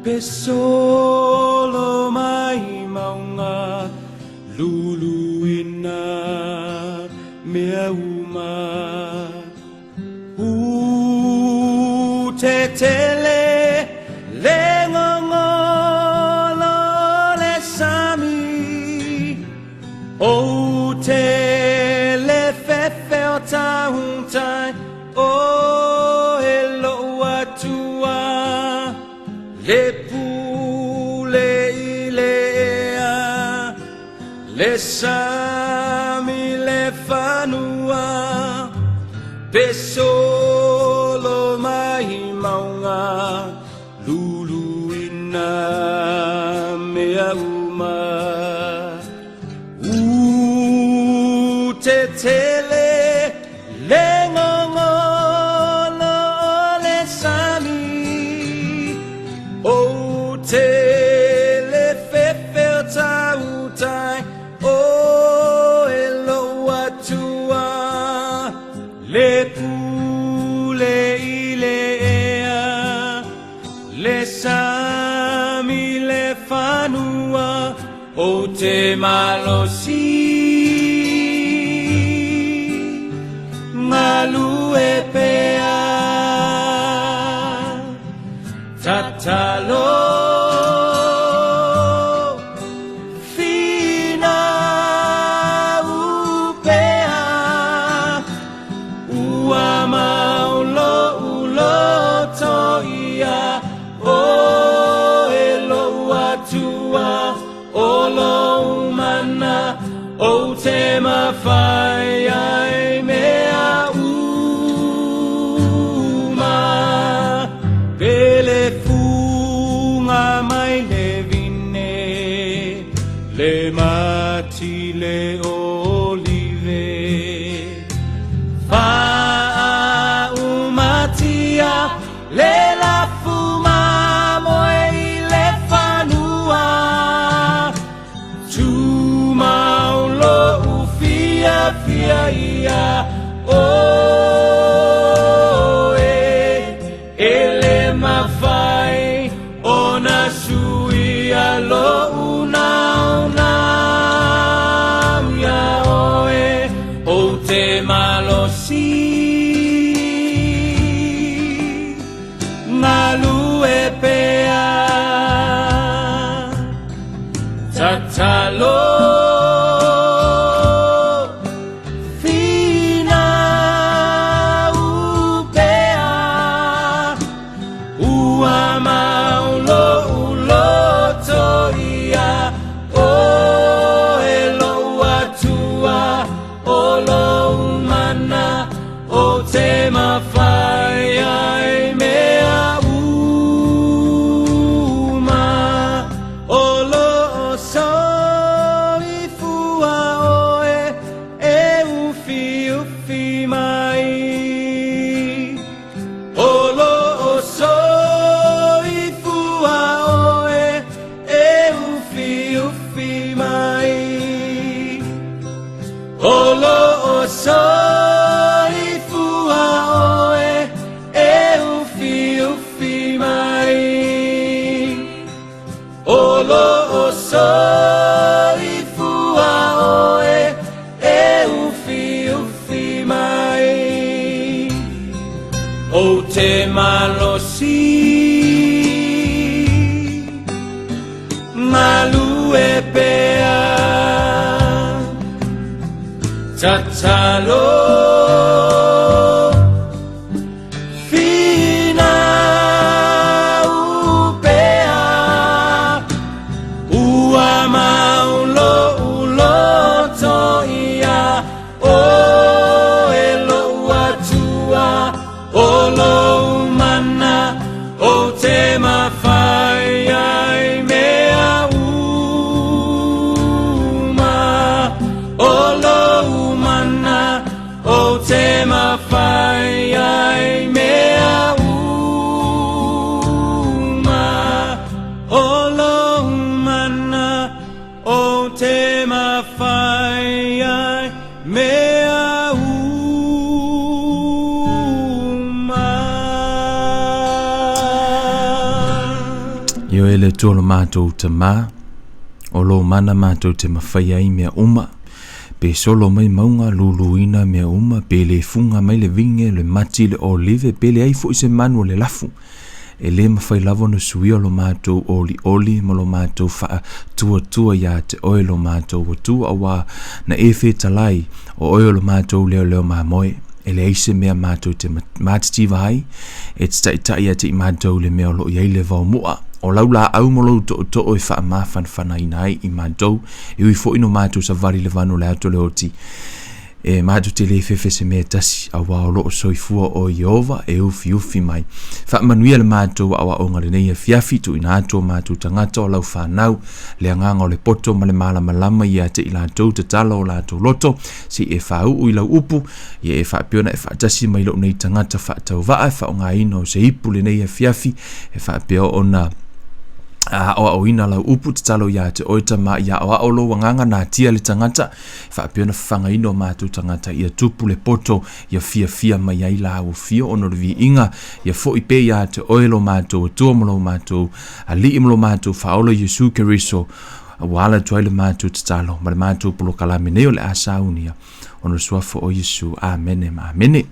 Pe solo mai mauga luluina mea uma. U te tele le gogolo o le sami, o te le fefe o tautai, o e lou Atua, le pule i le ea, le sami le fanua, pe solo mai mauga luluina mea uma. U te tele le gogolo o le sami, o te le fefe o tautai, o e lou Atua, le pule i le ea, le sami le fanua, o te malosi galue pea. Tatalo finau pea, ua mau lou loto ia, o e lou Atua, o lou mana, o te mafai ai mea uma. Pe le fuga mai le vine, le mati le olive, faaumatia le lafu mamoe i le fanua, tumau lou fiafia ia oe, e le mafai ona suia lou naunau ia oe, o te malosi galue pea. Tatalo finau pea, ua mau lou loto ia o e lou Atua, o lou mana, o te mafai ai mea uma. O lo o soifua oe e ufiufi mai, o lo o soifua oe e ufiufi mai, o lo o soifua oe e ufiufi mai, o lo o soifua oe e ufiufi mai, o te malosi galue pea. Tatalo finau pea, ua mau lou loto ia o e lou Atua, o lou mana, o te mafai ai mea uma, o lou mana, o te mafai ai mea uma, o lou mana, o te mafai ai mea uma. Ioe le Atua lo matou Tama, o lou mana matou te mafaia ai mea uma, pe solo mai mauga luluina mea uma, pe le fuga mai le vine, le mati, le olive, pe leai foi se manu o le lafu. E le mafai lava ona suia lo matou olioli ma lo matou faatuatua iā te Oe lo matou Atua, auā na e fetalai, o Oe o lo matou leoleo mamoe. E leai se mea matou te matitiva ai, e te taitai ia te i matou i le mea o lo o i ai le vaomu'a. O lau laau ma lou tootoo e faamafanafanaina ai i matou, e ui foi no matou savali i le vanu o le ata o le oti. E matou te le fefe se mea e tasi, auā o lo o soifua o Ieova e ufiufi mai. Faamanuia le matou aoaoga lenei afiafi, tuuina atu o matou tagata o lau fanau, le agaga o le poto ma le malamalama ia te i latou tatala o latou loto, se i e fāuu i lau upu, ia e faapea ona e faatasi mai lou nei tagata faatauvaa e faaaogaina o se ipu lenei afiafi, e faapea ona aoaoina lau upu, tatalo ia te oe Tama ia aoao lou agaga natia le tagata, faapea ona fafagaina o matou tagata ia tupu le poto ia fiafia mai ai la ua fia ona o le viiga ia foi pea iā te oe lo matou Atua ma lo matou Alii ma lo matou Faaola Iesu Keriso ua ala atu ai le matou tatalo ma le matou polokalame nei o le a saunia ona o le suafa o Iesu. Amene ma amene.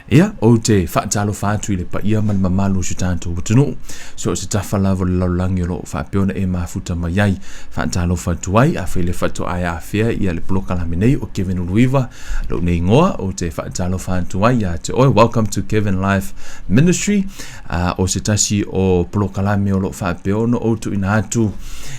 Ia, ou te faatalofa atu i le paia ma le mamalu o si o tatou atunuu, so o se tafa lava o le lalolagi o lo o faapea ona e mafuta mai ai. Faatalofa atu ai, afai le faatoa e afea ia le polokalame nei o Kevin Uluiva, lou nei igoa, ou te faatalofa atu ai ia te oe. Welcome to Kevin Life Ministry. O se tasi o polokalame o lo o faapea ona ou tuuina atu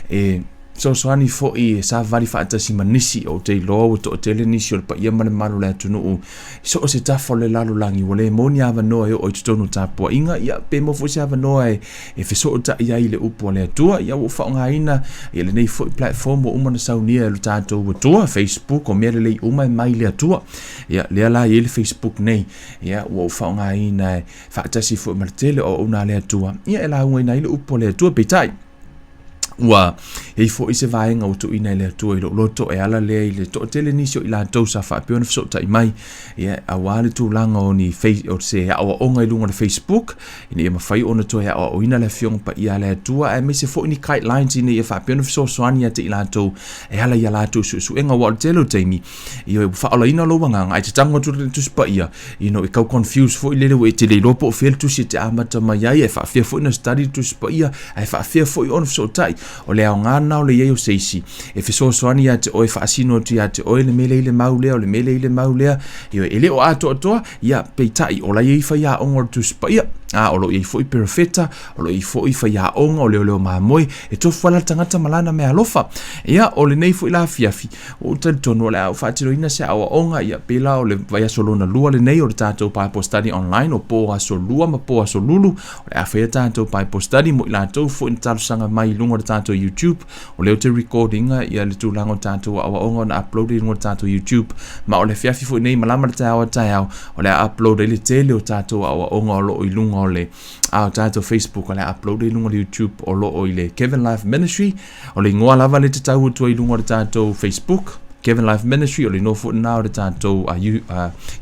e fesoasoani foi e savali faatasi ma nisi, ou te iloa ua toatele nisi o le paia ma le mamalu o le atunuu i so o se tafa o le lalolagi ua le maua ni avanoa e oo i totonu o tapuaiga, ia pe maua foi se avanoa e, e fesootai ai i le upu a le Atua, ia ua faaaogaina ia lenei foi platform ua uma ona saunia e lo tatou Atua, Facebook, o mea lelei uma e mai i le Atua. Ia lea la e i ai le Facebook nei, ia ua ou faaaogaina e faatasi foi ma le tele o auauna a le Atua, ia e laugaina ai le upu a le Atua. Peitai, ua i ai foi se vaega ua tuuina e le Atua i lou loto e ala lea i le toatele nisi o i latou sa faapea ona fesootai mai, ia, auā le tulaga o ni face, o se aoaoga i luga o le Facebook, ina ia mafai ona toe aoaoina le Afioga Paia a le Atua, aemaise foi ni guidelines ina ia faapea ona fesoasoani ia te i latou e ala i a latou suesuega. Aua o le tele o taimi, ia ua faaolaina lou agaga, ae te tago atu i le Tusi Paia, you know, e tau confuse foi lele ua e te le iloa po o fea le tusi e te amata mai ai, e faafefea foi ona study le Tusi Paia, ae faafefea foi ona fesootai. O le aoga lena o le i ai o se isi e fesoasoani ia te oe, faasino atu ia te oe le mea lea i le mau lea, o le mea lea i le mau lea. Ioe, e le o atoatoa, ia, peitai, o la e i ai faiaoga o le Tusi Paia, a o lo o i ai foi perofeta, o lo o i ai foi faiaoga o leoleo mamoe, e tofu lava le tagata ma lana meaalofa. Ia, o lenei foi la afiafi, ua ou talitonu o le a ou faatinoina se aoaoga, ia, pei la o le vaiaso lona lua lenei o le tatou Bible Study Online, o po aso lua ma po aso lulu, o le a faia tatou Bible Study mo i latou foi na talosaga mai i luga o le tatou YouTube. O lea ou te record ina ia le tulaga o tatou aoaoga ona upload i luga o le tatou YouTube. Ma o le afiafi foi nei, malama le taeao a taeao, o le a upload ai le tele o tatou aoaoga o lo o i luga o le a o tatou Facebook, o le a upload ai i luga o le YouTube o lo o i le Kevin Life Ministry. O le igoa lava lea e tatau atu ai i luga o le tatou Facebook, Kevin Life Ministry, o le igoa foi lena o le tatou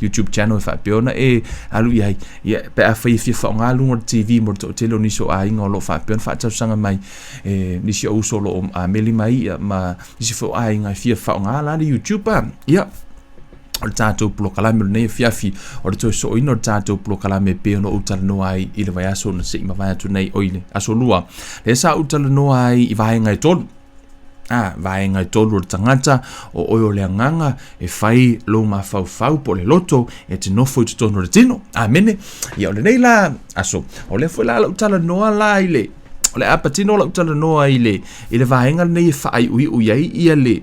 YouTube channel e faapea ona e alu i ai. Ia, pe afai e fia faaaoga luga o le TV mo le toatele o nisi o aiga o lo o faapea ona faatalosaga mai, e, nisi o uso o lo o ameli mai, ia, ma nisi foi o aiga e fia faaaoga la le YouTube. A. Ia, o le tatou polokalame o lenei afiafi, o le toe sooina o le tatou polokalame e pei ona ou talanoa ai i le vaiaso na se i mavae atu nei, oi le aso lua, lea sa ou talanoa ai i vaega e tolu. A, vaega e tolu o le tagata, o oe o le agaga e fai lou mafaufau po o le loto e te nofo i totonu o le tino. Amene. Ia, o lenei la aso, o lea foi la lau talanoa la i le, o le a patino lau talanoa i le, i le vaega lenei e faaiuiu i ai ia le,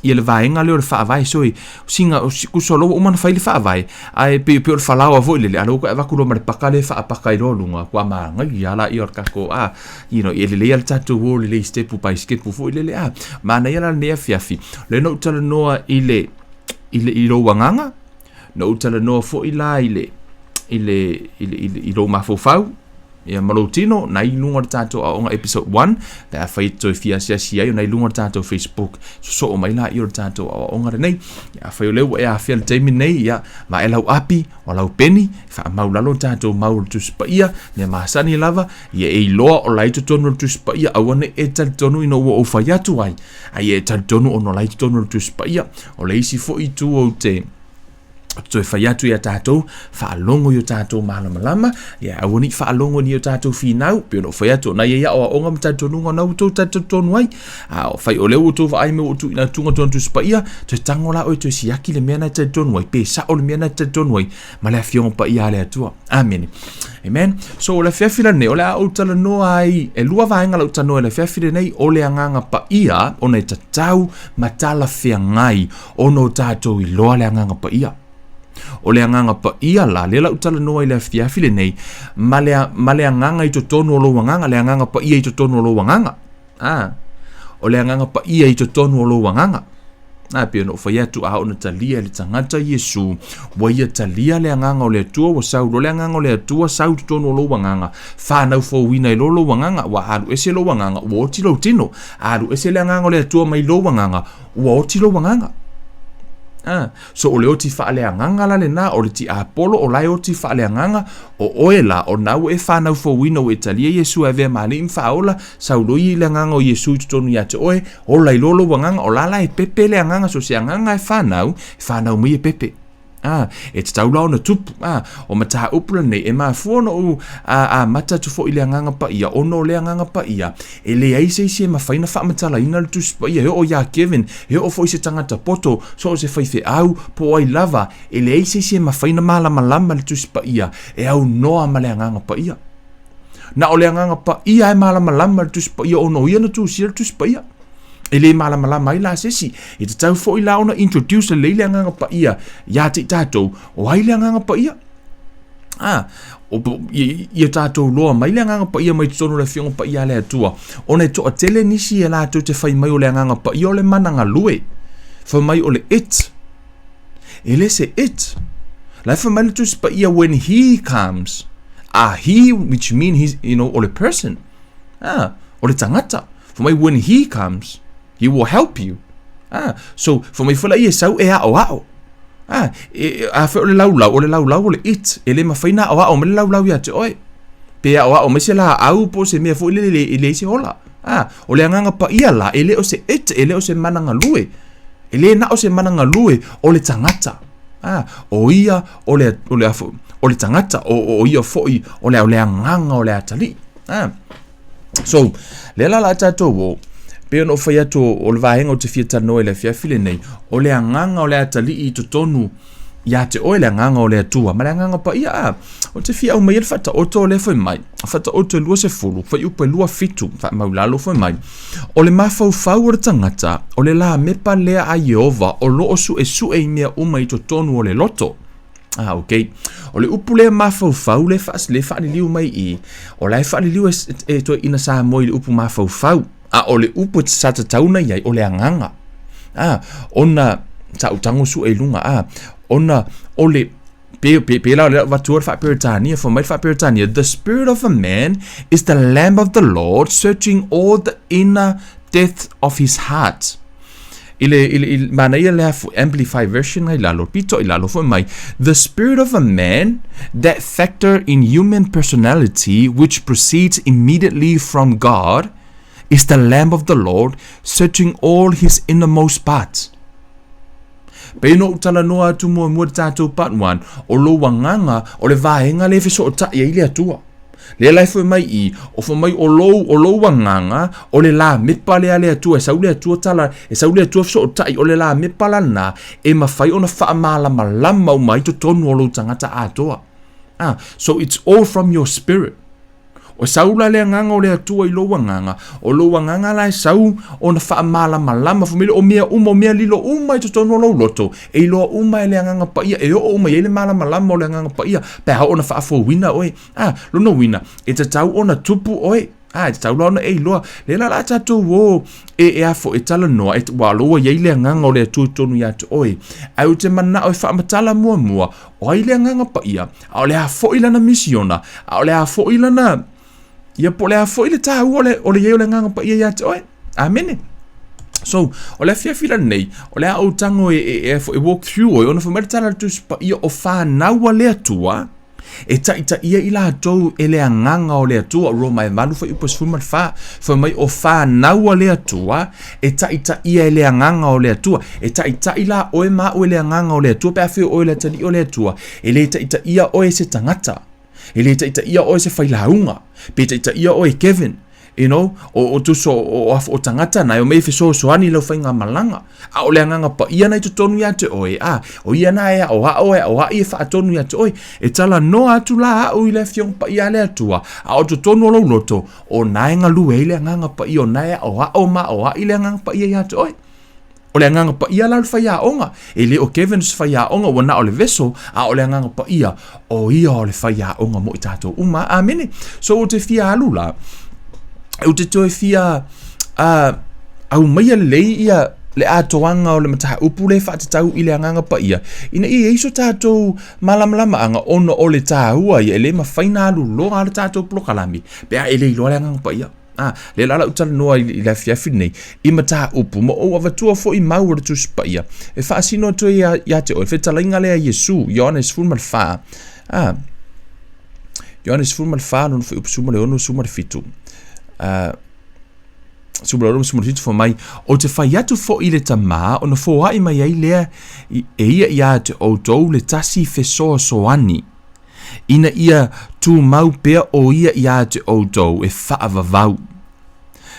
ia le vaega lea o le faavae so sina kusa o lo ua uma ona fai le faavae ae pei pei o le falaoa foi lele a o lea ua avatu loa ma le paka lea e faapaka ai loa luga ua manaia la ia o le tatou a you know e lelei lava le tatou o lelei step by step foi lele a manaia la lenei afiafi lea na ou talanoa i le i le i lou agaga na ou talanoa foi la i le i le i le i, le, i lou mafaufau. Ia ma lou tino, na i luga o le tatou aoaoga episode 1, pe afai e te toe fia asiasi ai, o na i luga o le tatou Facebook, sosoo mai laia o le tatou aoaoga lenei. Ia afai o lea ua e afea i le taimi lenei, ia, vae lau api, o lau peni, faamau lalo le tatou mau o le Tusi Paia, mea masani lava, ia e iloa o la i totonu o le Tusi Paia, aua ne i e talitonu ina ua ou fai atu ai, a ia e talitonu ona o la i totonu o le Tusi Paia. O le isi foi itu ou te toe fai atu iā tatou, faalogo i o tatou malamalama, ia aua ne i faalogo i ni o tatou finau, pei ona ou fai atu, o na i ai aoaoga ma talitonuga o na ua outou talitonu ai. A o fai o lea ua outou vaai mai ua ou tuuina atu tona Tusi Paia, toe tago la oe toe siaki le mea na e talitonu ai, pe sao le mea na e talitonu ai, ma le Afioga Paia a le Atua. Amene. Amen. So, o le afiafi lenei, o le a ou talanoa ai, e lua vaega lau talanoa i le afiafi lenei, o le Agaga Paia, ona e tatau ma talafeagai ona o tatou iloa le Agaga Paia. O le Agaga Paia la, lea la ou talanoa i le afiafi lenei, ma le, ma le agaga i totonu o lou agaga, le Agaga Paia i totonu o lou agaga. Ah, o le Agaga Paia i totonu o lou agaga. A pei ona ou fai atu, a oo na talia e le tagata Iesu, ua ia talia le Agaga o le Atua, ua sau loa le Agaga o le Atua, sau i totonu o lou agaga, fanau fouina ai loa lou agaga, ua alu ese lou agaga, ua oti lou tino, alu ese le Agaga o le Atua mai lou agaga, ua oti lou agaga. Ah, so o le oti faaleagaga la lena, o le tiapolo o la e oti faaleagaga, o oe la, o na ua e fanau fouina ua e talia Iesu e avea ma Alii ma Faaola, sau loa ia i le Agaga o Iesu i totonu ia te oe, ola i loa lou agaga, o la la e pepe le agaga, so se agaga e fanau, e fanau mai e pepe. A, e tatau la ona tupu. A, o mataupu lenei, e mafua ona ou amata atu foi i le Agaga Paia, ona o le Agaga Paia, e leai se isi e mafai ona faamatalaina le Tusi Paia, e oo iā Kevin, e oo foi i se tagata poto, so o se faifeau, po o ai lava, e leai se isi e mafai ona malamalama le Tusi Paia, e aunoa ma le Agaga Paia. Na o le Agaga Paia e malamalama le Tusi Paia ona o ia na tusia le Tusi Paia. E le malamalama ai la se isi. E tatau foi la ona introduce lelei le Agaga Paia iā te i tatou, o ai le Agaga Paia? Ah, o, ia tatou loa mai le Agaga Paia mai totonu o le Afioga Paia a le Atua, ona e toatele nisi e latou te fai mai o le Agaga Paia o le mana galue. Fai mai o le it. E le se it. La e fai mai le Tusi Paia when he comes. A he, which mean he's, you know, o le person. Ah, o le tagata. Fai mai when he comes, he will help you. Ah, so fai mai foi la ia e sau e aoao. Ah, e, a fai o le laulau, o le laulau o le it. E le mafai na aoao mai le laulau ia te oe. Pe aoao mai se laau po o se mea foi lele e leai se ola. Ah, o le Agaga Paia la, e le o se it, e le o se mana galue. E le na o se mana galue, o le tagata. Ah, o ia o le, o le, o le tagata, o, o ia foi o le, o le agaga o le atalii. Ah. So, lea la la tatou o, pei ona ou fai atu o le vaega ou te fia talanoa i le afiafi lenei, o le agaga o le atalii i totonu ia te oe le agaga o le Atua ma le Agaga Paia. A, ou te fia aumaia le faataoto o lea fai mai, faataoto e 20, fuaiupu e 27, faamaulalo fai mai, o le mafaufau o le tagata, o le lamepa lea a Ieova o lo o suesue i mea uma i totonu o le loto. Ah, ok. O le upu lea mafaufau le faa, le faaliliu mai i, o la e faaliliu e, e toeaiina Samoa i le upu mafaufau, a o le upu e sa tatau ona i ai, o le agaga. Ah, ona, sa ou tago sue i luga, ah, ona o le, pe, pe, pe la o le avatua le faa-Peretania, fai mai le faa-Peretania, the spirit of a man is the lamp of the Lord, searching all the inner depth of his heart. I le, i le, i le manaia le afu Amplify version ngai lalo, pito i lalo foi mai, the spirit of a man, that factor in human personality which proceeds immediately from God, is the lamp of the Lord, searching all his innermost parts. Pei ona ou talanoa atu muamua i le tatou part 1, o lou agaga, o le vaega lea e fesootai ai le Atua. Lea la e fai mai i, o fai mai o lou, o lou agaga, o le lamepa lea a le Atua, e sau le Atua tala, e sau le Atua fesootai, o le lamepa lana e mafai ona faamalamalama uma ai totonu o lou tagata atoa. Ah, so it's all from your spirit. O sau la le agaga o le Atua i lou agaga, o lou agaga la e sau ona faamalamalama, fai mai lea, o mea uma, o mea lilo uma i totonu o lou loto, e iloa uma e le Agaga Paia, e oo uma i ai le malamalama o le Agaga Paia, pe a oo ona faafouina oe. A, lona uiga, e tatau ona tupu oe. A, e tatau la ona e iloa. Lea la la tatou o e, e afo, e talanoa, e, ua loa i ai le agaga o le Atua i totonu ia te oe. Ae ou te manao e faamatala muamua, o ai le Agaga Paia, a o le a foi lana misiona, a o le a foi lana... Ia po o le a foi le tāua o le, o le i ai o le Agaga Paia ia te oe. Amene. So, o le afiafi lenei, o le a ou tago e, e, e, e walk through oe, ona fai mai le tala a le Tusi Paia o fanau a le Atua, e taitaia i latou e le Agaga o le Atua. Roma e 8 fuaiupu 14, fai mai o fanau a le Atua, e taitaia e le Agaga o le Atua. E taitai la oe ma au e le Agaga o le Atua, pe afai o oe le atalii o le Atua, e le taitaia oe e se tagata. E le taitaia oe e se failauga, pe taitaia oe e Kevin, you know, o, o tuso o, o, o tagata na e omai e fesoasoani i lau faigamalaga. A o le Agaga Paia na i totonu ia te oe, a, o ia na e aoao e aoai e faatonu ia te oe. E talanoa atu la au i le Afioga Paia a le Atua, a o totonu o lou loto, o na e galue ai le Agaga Paia, o na e aoao ma aoai le Agaga Paia ia te oe. O le Agaga Paia la o le faiaoga. E le o Kevin se faiaoga, ua na o le vessel, a o le Agaga Paia, o ia o le faiaoga mo i tatou uma. Amene. So ou te fia alu la, ou te toe fia aumaia lelei ia le atoaga o le mataupu lea e faatatau i le Agaga Paia, ina ia i ai so tatou malamalamaaga ona o le taua ia, e le mafai ona alu loa le tatou polokalame pe a e le iloa le Agaga Paia. A, lea la lau talanoa i le afiafi lenei, i mataupu, ma ou avatua foi mau o le Tusi Paia, e faasino atu ai ia te oe, le fetalaiga lea a Iesu, Ioane 14, a, Ioane 14, lona fuaiupu 16, 17, a, 16, 17, fai mai, Ou te fai atu foi i le Tama, ona foai mai ai lea e ia ia te outou le tasi fesoasoani, ina ia tumau pea o ia ia te outou e faavavau.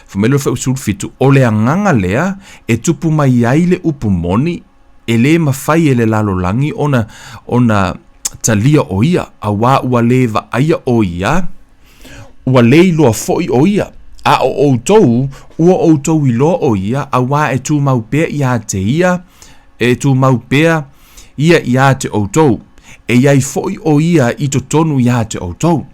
Fai mai le fuaiupu 17, o le agaga lea e tupu mai ai le upu moni, e le mafai e le lalolagi ona, ona talia o ia, auā ua le vaaia o ia, ua le iloa foi o ia. A o outou, ua outou iloa o ia, auā e tumau pea ia te ia, e tumau pea ia iā te outou, e i ai foi o ia i totonu iā te outou.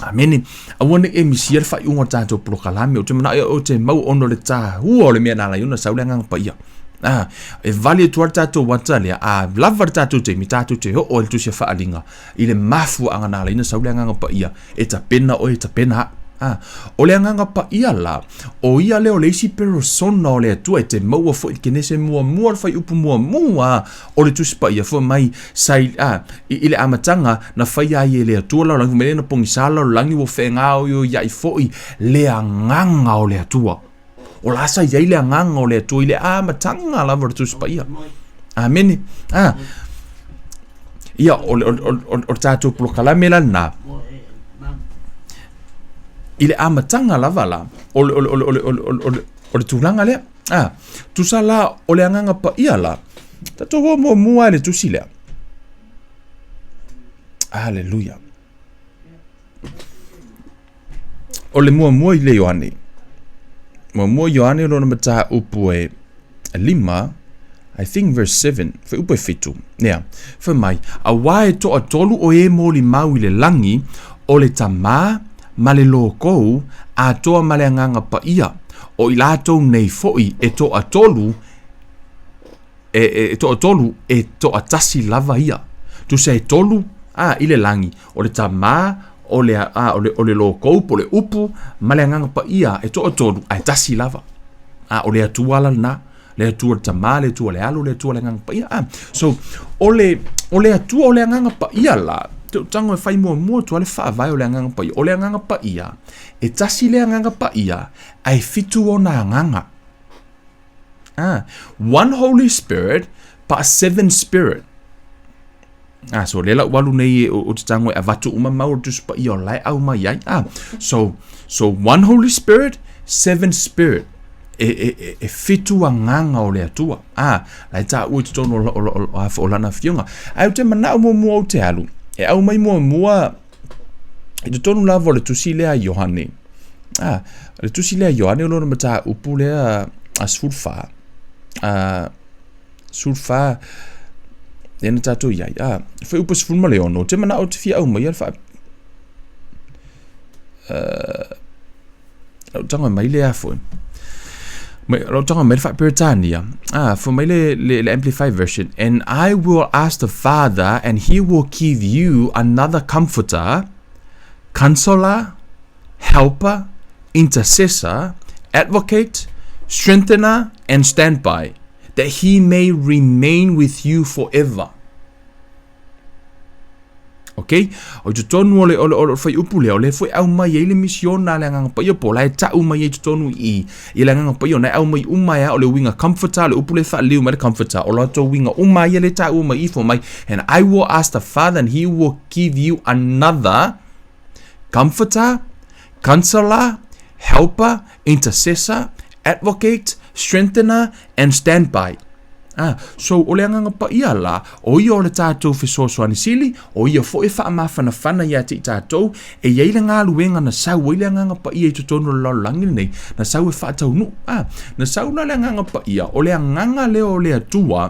Amene. Aua ne i e misia le faaiuga o le tatou polokalame. Ou te manao ou te mau ona o le tahua o le mea na ala ai ona sau le Agaga Paia. Ah, e vali atu ai le tatou ata lea, a lava le tatou taimi, tatou te oo ai i le tusi a faaaliga i le mafuaaga na ala ai ona sau le Agaga Paia e tapena oe, e tapena au. Ah, o le Agaga Paia la, o ia lea o le isi persona o le Atua e te maua foi i le Kenese muamua, le fuaiupu muamua o le Tusi Paia, fai mai, sai, ah, i, i le amataga na faia ai e le Atua lalolagi, fai mai lea na pogisa le lalolagi ua fegaoioiai foi le Agaga o le Atua. O la sa i ai le Agaga o le Atua i le amataga lava o le Tusi Paia. Amene. Ah. Ia, o le, o, o, o, o le tatou polokalame la lena. I le amataga lava la, o le, o le, o le, o le, o le, o le, o le tulaga lea. Ah, tusa la, o le Agaga Paia la, tatou o muamua i le tusi lea. Aleluia. O le muamua i le Ioane. Muamua Ioane lona mataupu e lima, I think verse 7, fuaiupu e fitu. Nea, fai mai, auā e toatolu o e molimau i le lagi, o le Tamā ma le Lōkou, atoa ma le Agaga Paia, o i latou nei foi e toatolu, e, e, e toatolu, e toatasi lava ia. Tusa e tolu, a, i le lagi, o le Tamā, o le, a, o le, o le Lōkou, po o le Upu, ma le Agaga Paia, e toatolu, ae tasi lava. A, o le Atua la lena. Le Atua le Tamā, le Atua le Alo, le Atua le Agaga Paia. A, so, o le, o le Atua o le Agaga Paia la, te tago e fai muamua atu le faavae o le Agaga Paia. O le Agaga Paia, e tasi le Agaga Paia, ae fitu ona agaga. Ah, one Holy Spirit, but seven spirit. Ah, so lea la ua alu nei o te tago e avatu uma mau o le Tusi Paia o la e aumai ai. Ah, so, so one Holy Spirit, seven spirit. E, e, e, e fitu agaga o le Atua. Ah, la e taua i totonu o, o, o, o, o lana afioga. Ae ou te manao muamua ou te alu. E aumai muamua i totonu lava o le tusi lea a Ioane. Ah, le tusi lea a Ioane o lona mataupu lea a 14. Ah, 14 lea na tatou i ai. Ah, fuaiupu 16, ou te manao ou te fia aumaia le faa... Uh, lau tago mai le a foi. Mai, lau tago mai le faa-Peretania. Ah, fai mai le, le, le Amplified Version. And I will ask the Father, and he will give you another comforter, counselor, Helper, Intercessor, Advocate, Strengthener and Standby, that he may remain with you forever. Okay? O totonu o le, o le, o le whaiupu lea, o le foi au mai ai le misiona a le Agaga Paia, po o la e ta'u mai ai totonu i i, i le Agaga Paia, ona e aumai uma ai a o le uiga Comforter, le upu lea e faaliliu mai le Comforter, o latou uiga uma ia lea e ta'ua mai i fo mai, and I will ask the Father and he will give you another Comforter, Counselor, Helper, Intercessor, Advocate, Strengthener and Standby. Ah, so o le Agaga Paia la, o ia o le tatou fesoasoani sili, o ia foi e faamafanafana ia te i tatou, e i ai le galuega na sau ai le Agaga Paia i totonu o le lalolagi lenei, na sau e faataunuu. Ah, na sau la le Agaga Paia, o le Agaga lea o le Atua,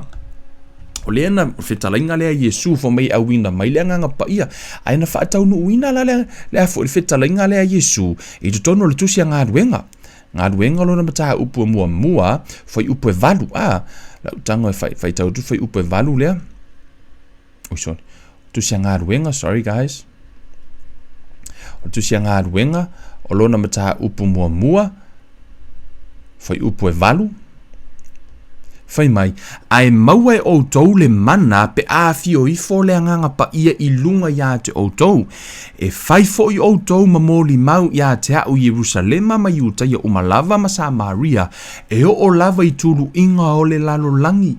o lea na fetalaiga lea Iesu fai mai e auina mai le Agaga Paia, ae na faataunuuina la le, le a foi le fetalaiga lea Iesu i totonu o le tusi a galuega. Galuega lona mataupu e muamua, fuaiupu e valu. A, lau tago e fai, faitau atu fuaiupu e valu lea. Oi, sorry. Tusi a galuega, sorry guys. O le tusi a galuega, o lona mataupu muamua, fuaiupu e valu, Fai mai, Ae maua e outou le mana pe a afio ifo le Agaga Paia i luga iā te outou, e fai foi outou ma molimau iā te a'u i Ierusalema ma Iutaia uma lava ma Samaria, e oo lava i tuluiga o le lalolagi.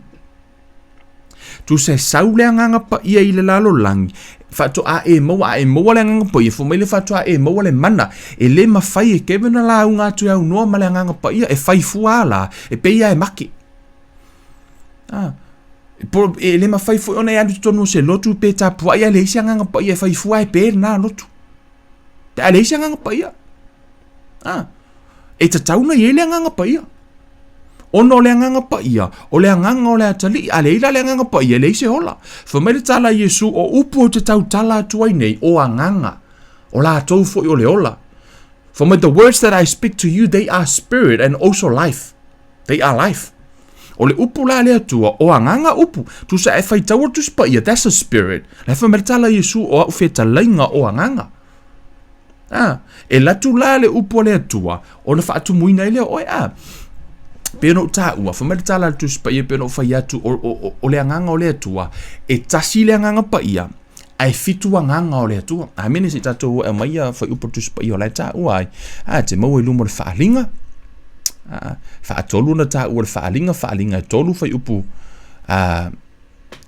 Tusa e sau le Agaga Paia i le lalolagi, faatoa e maua, a e maua le Agaga Paia, fai mai le faatoa e maua le mana. E le mafai e Kevin ona lauga atu e aunoa ma le Agaga Paia, e fai fua a la, e pei lava e make. Ah. E le mafai foi ona e alu i totonu o se lotu pe tapuai ae leai se Agaga Paia e fai fua e pe lena lotu. Pe a leai se Agaga Paia. Ah. E tatau ona i ai le Agaga Paia. Ona o le Agaga Paia, o le Agaga o le Atalii, a leai la le Agaga Paia, e leai se ola. Fai mai le tala a Iesu, o upu ou te tautala atu ai nei, o agaga, o latou foi o le ola. Fai mai, the words that I speak to you, they are spirit and also life. They are life. O le upu la a le Atua, o agaga upu. Tusa e faitau o le Tusi Paia, that's a spirit. La e fai mai le tala a Iesu, o au fetalaiga o agaga. A, e latu la le upu a le Atua, ona faatumuina ai lea o oe. A, pei ona ou taua, fai mai le tala a le Tusi Paia pei ona ou fai atu, o, o, o, o le agaga o le Atua, e tasi le agaga paia, ae fitu agaga o le Atua. Amene, se i tatou e aumai ia fuaiupu o le Tusi Paia o la e taua ai. A, te maua i luma o le faaaliga. A, faatolu ona taua le faaaliga, faaaliga e tolu fuaiupu, a,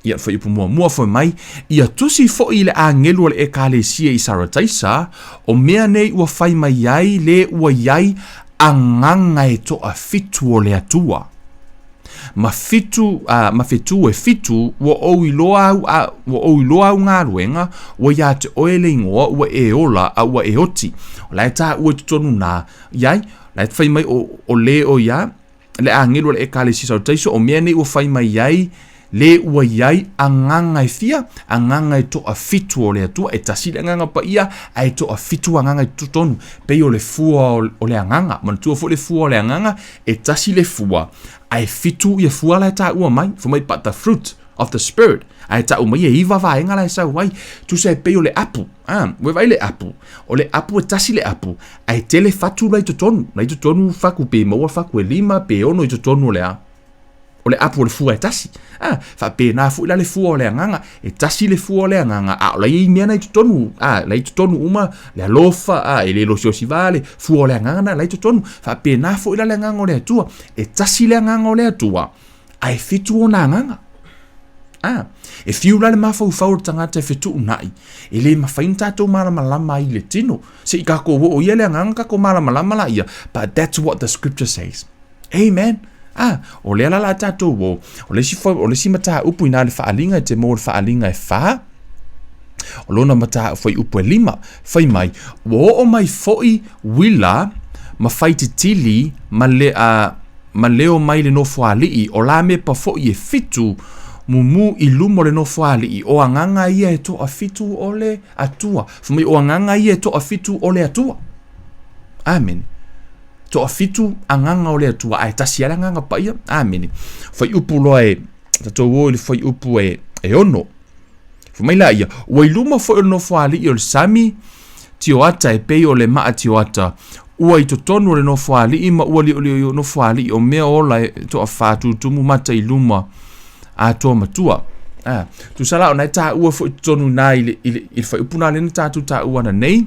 Ia fuaiupu muamua foi mai, ia tusi foi i le agelu o le ekalesia i Sarataisa, o mea nei ua fai mai ai le ua i ai agaga e toafitu o le Atua. Ma fitu, uh, ma fetu e fitu, ua ou iloa au, a, ua ou iloa au galuega, ua iā te oe le ingoa, ua e ola, a ua e oti. O la e tāua i totonu nā, iai, la e fai mai o, o le o ia, le agelu o le ekalesia Sautaiso, o mea nei ua fai mai ai, le ua i ai agaga e fia, agaga e toafitu o le Atua, e tasi le agaga paia, ae toafitu agaga i totonu, pei o le fua o le agaga, manatua foi le fua o le agaga, e tasi le fua, ae fitu ia fua la e taua mai, fai mai but the fruit of the spirit, ae tau mai e iva vaega la e sau ai, tusa e pei o le apu, ah, ua vaai le apu, o le apu e tasi le apu, ae tele fatu la i totonu, la i totonu faku pe maua faku e lima pe ono i totonu o le a. O le apu o le fua e tasi. Ah, faapena foi la le fua o le agaga, e tasi le fua o le agaga, a o la i ai mea na i totonu, ah, la i totonu uma le alofa, ah, e le losiosi vale, fua o le agaga na la i totonu. Faapena foi la le agaga o le Atua, e tasi le agaga o le Atua, ae fitu ona agaga. Ah, e fiu la le mafaufau o le tagata e fetuunai, e le mafai ona tatou malamalama ai i le tino. Se i kakou oo ia le agaga kakou malamalama laia, but that's what the scripture says. Amen. Ah, o lea la la tatou o, o le isi, o le isi mataupu inā le faaaliga e te maua le faaaliga e whā, o lona mata fuaiupu e lima, fai mai, ua oo mai foi uila ma faititili ma le, uh, ma leo mai le nofoalii, o Lamepa foi e fitu mumu i luma o le nofoalii, o agaga ia e toafitu o le Atua. Fai mai, o agaga ia e toafitu o le Atua. Amene. Toafitu agaga o le Atua, ae tasi lava le agaga paia. Amene. Fuaiupu loa e, tatou o i le fuaiupu e, e ono. Fai mai laia, ua i luma foi o le nofoalii o le sami, tioata e pei o le maa tioata, ua i totonu o le nofoalii ma ua liolio nofoalii o mea ola e toafā tutumu mata i luma atoa matua. Ah, tusa la ona e tāua foi totonu nā i le, i le, i le whaiupu nā lena tātou tāua ana nei.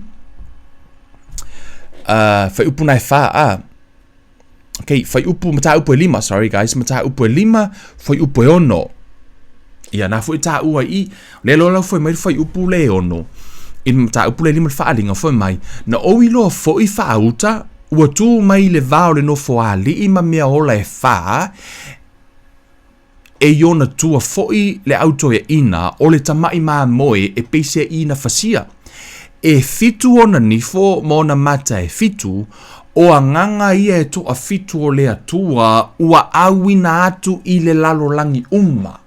Whaiupu nā e whā, ah. Okay, whaiupu, mataupu e lima, sorry guys, mataupu e lima, whaiupu e ono. Ia, nā foi tāua i, le loa lau foi mai le whaiupu le ono. I mataupu le lima le whaalinga foi mai, na ou iloa foi whaauta, ua tū mai le vā o le nofo ali'i ma mea ola e whā, E i ona tua foi le autoeaina o le tama'i mamoe e peiseaiina fasia. E fitu ona nifo ma ona mata e fitu, o agaga ia e toafitu o le Atua ua auina atu i le lalolagi uma.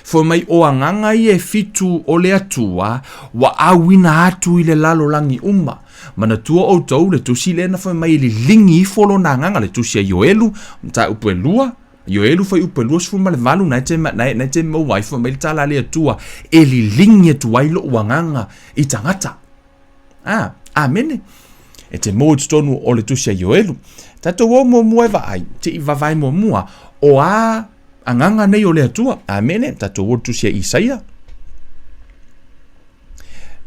Fai mai o agaga ia e fitu o le Atua ua auina atu i le lalolagi uma. Manatua outou le tusi lea na fai mai e liligi ifo lona agaga, le tusi a Ioelu, mataupu e lua, Ioelu fuaiupu e 28, na e te, na e, na e te maua ai fai mai le tala a le Atua, e liligi atu ai lou agaga i tagata. Ah, amene. E te maua i totonu o le tusi a Ioelu. Tatou o muamua e vaai, te i vavae muamua, o a agaga nei o le Atua. Amene. Tatou o le tusi a Isaia.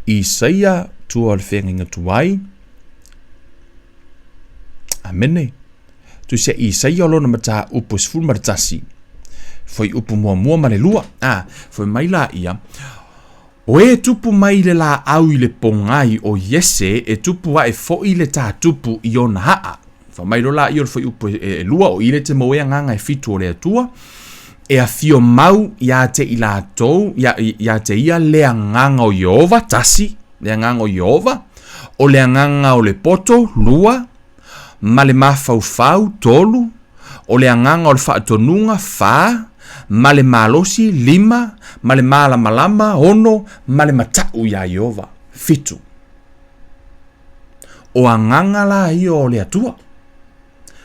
Isaia, tua o le feagaiga tuai. Amene. Tusi a Isaia o lona mataupu e 11. Fuaiupu muamua ma le lua. Ah, fai mai la ia, O e tupu mai i le lāʻau i le pōgai o Iese, e tupu aʻe foʻi le tātupu i ona aʻa. Fai mai loa lāia o le fuaiupu e, e lua, o i le te mau e agaga e fitu o le Atua, e afio mau iā te i lātou, iā, iā te ia le agaga o Ieova, tasi, le agaga o Ieova, o le agaga o le poto, lua, ma le mafaufau, tolu, o le agaga o le faatonuga, fa, ma le malosi, lima, ma le malamalama, ono, ma le mataʻu iā Ieova, fitu. O agaga la ia o le Atua.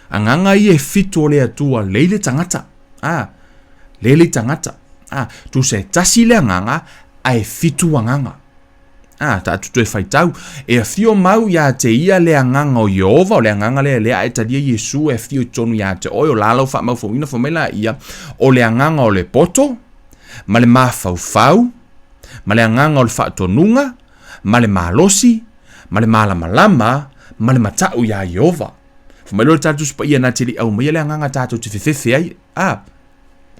Agaga ia e fitu o le Atua, lei le tagata. A, lei le tagata. A, tusa e tasi le agaga, a e fitu agaga. A, tatou toe faitau, e afio mau iā te ia le agaga o Ieova, o le agaga lea lea a e talia Iesu e afio i totonu iā te oe, o la lau faamaufauina fai mai laia, o le agaga o le poto, ma le mafaufau, ma le agaga o le faatonuga, ma le malosi, ma le malamalama, ma le mataʻu iā Ieova. Fai mai loa le tala Tusi Paia na te le i aumaia le agaga tatou te fefefe ai. A,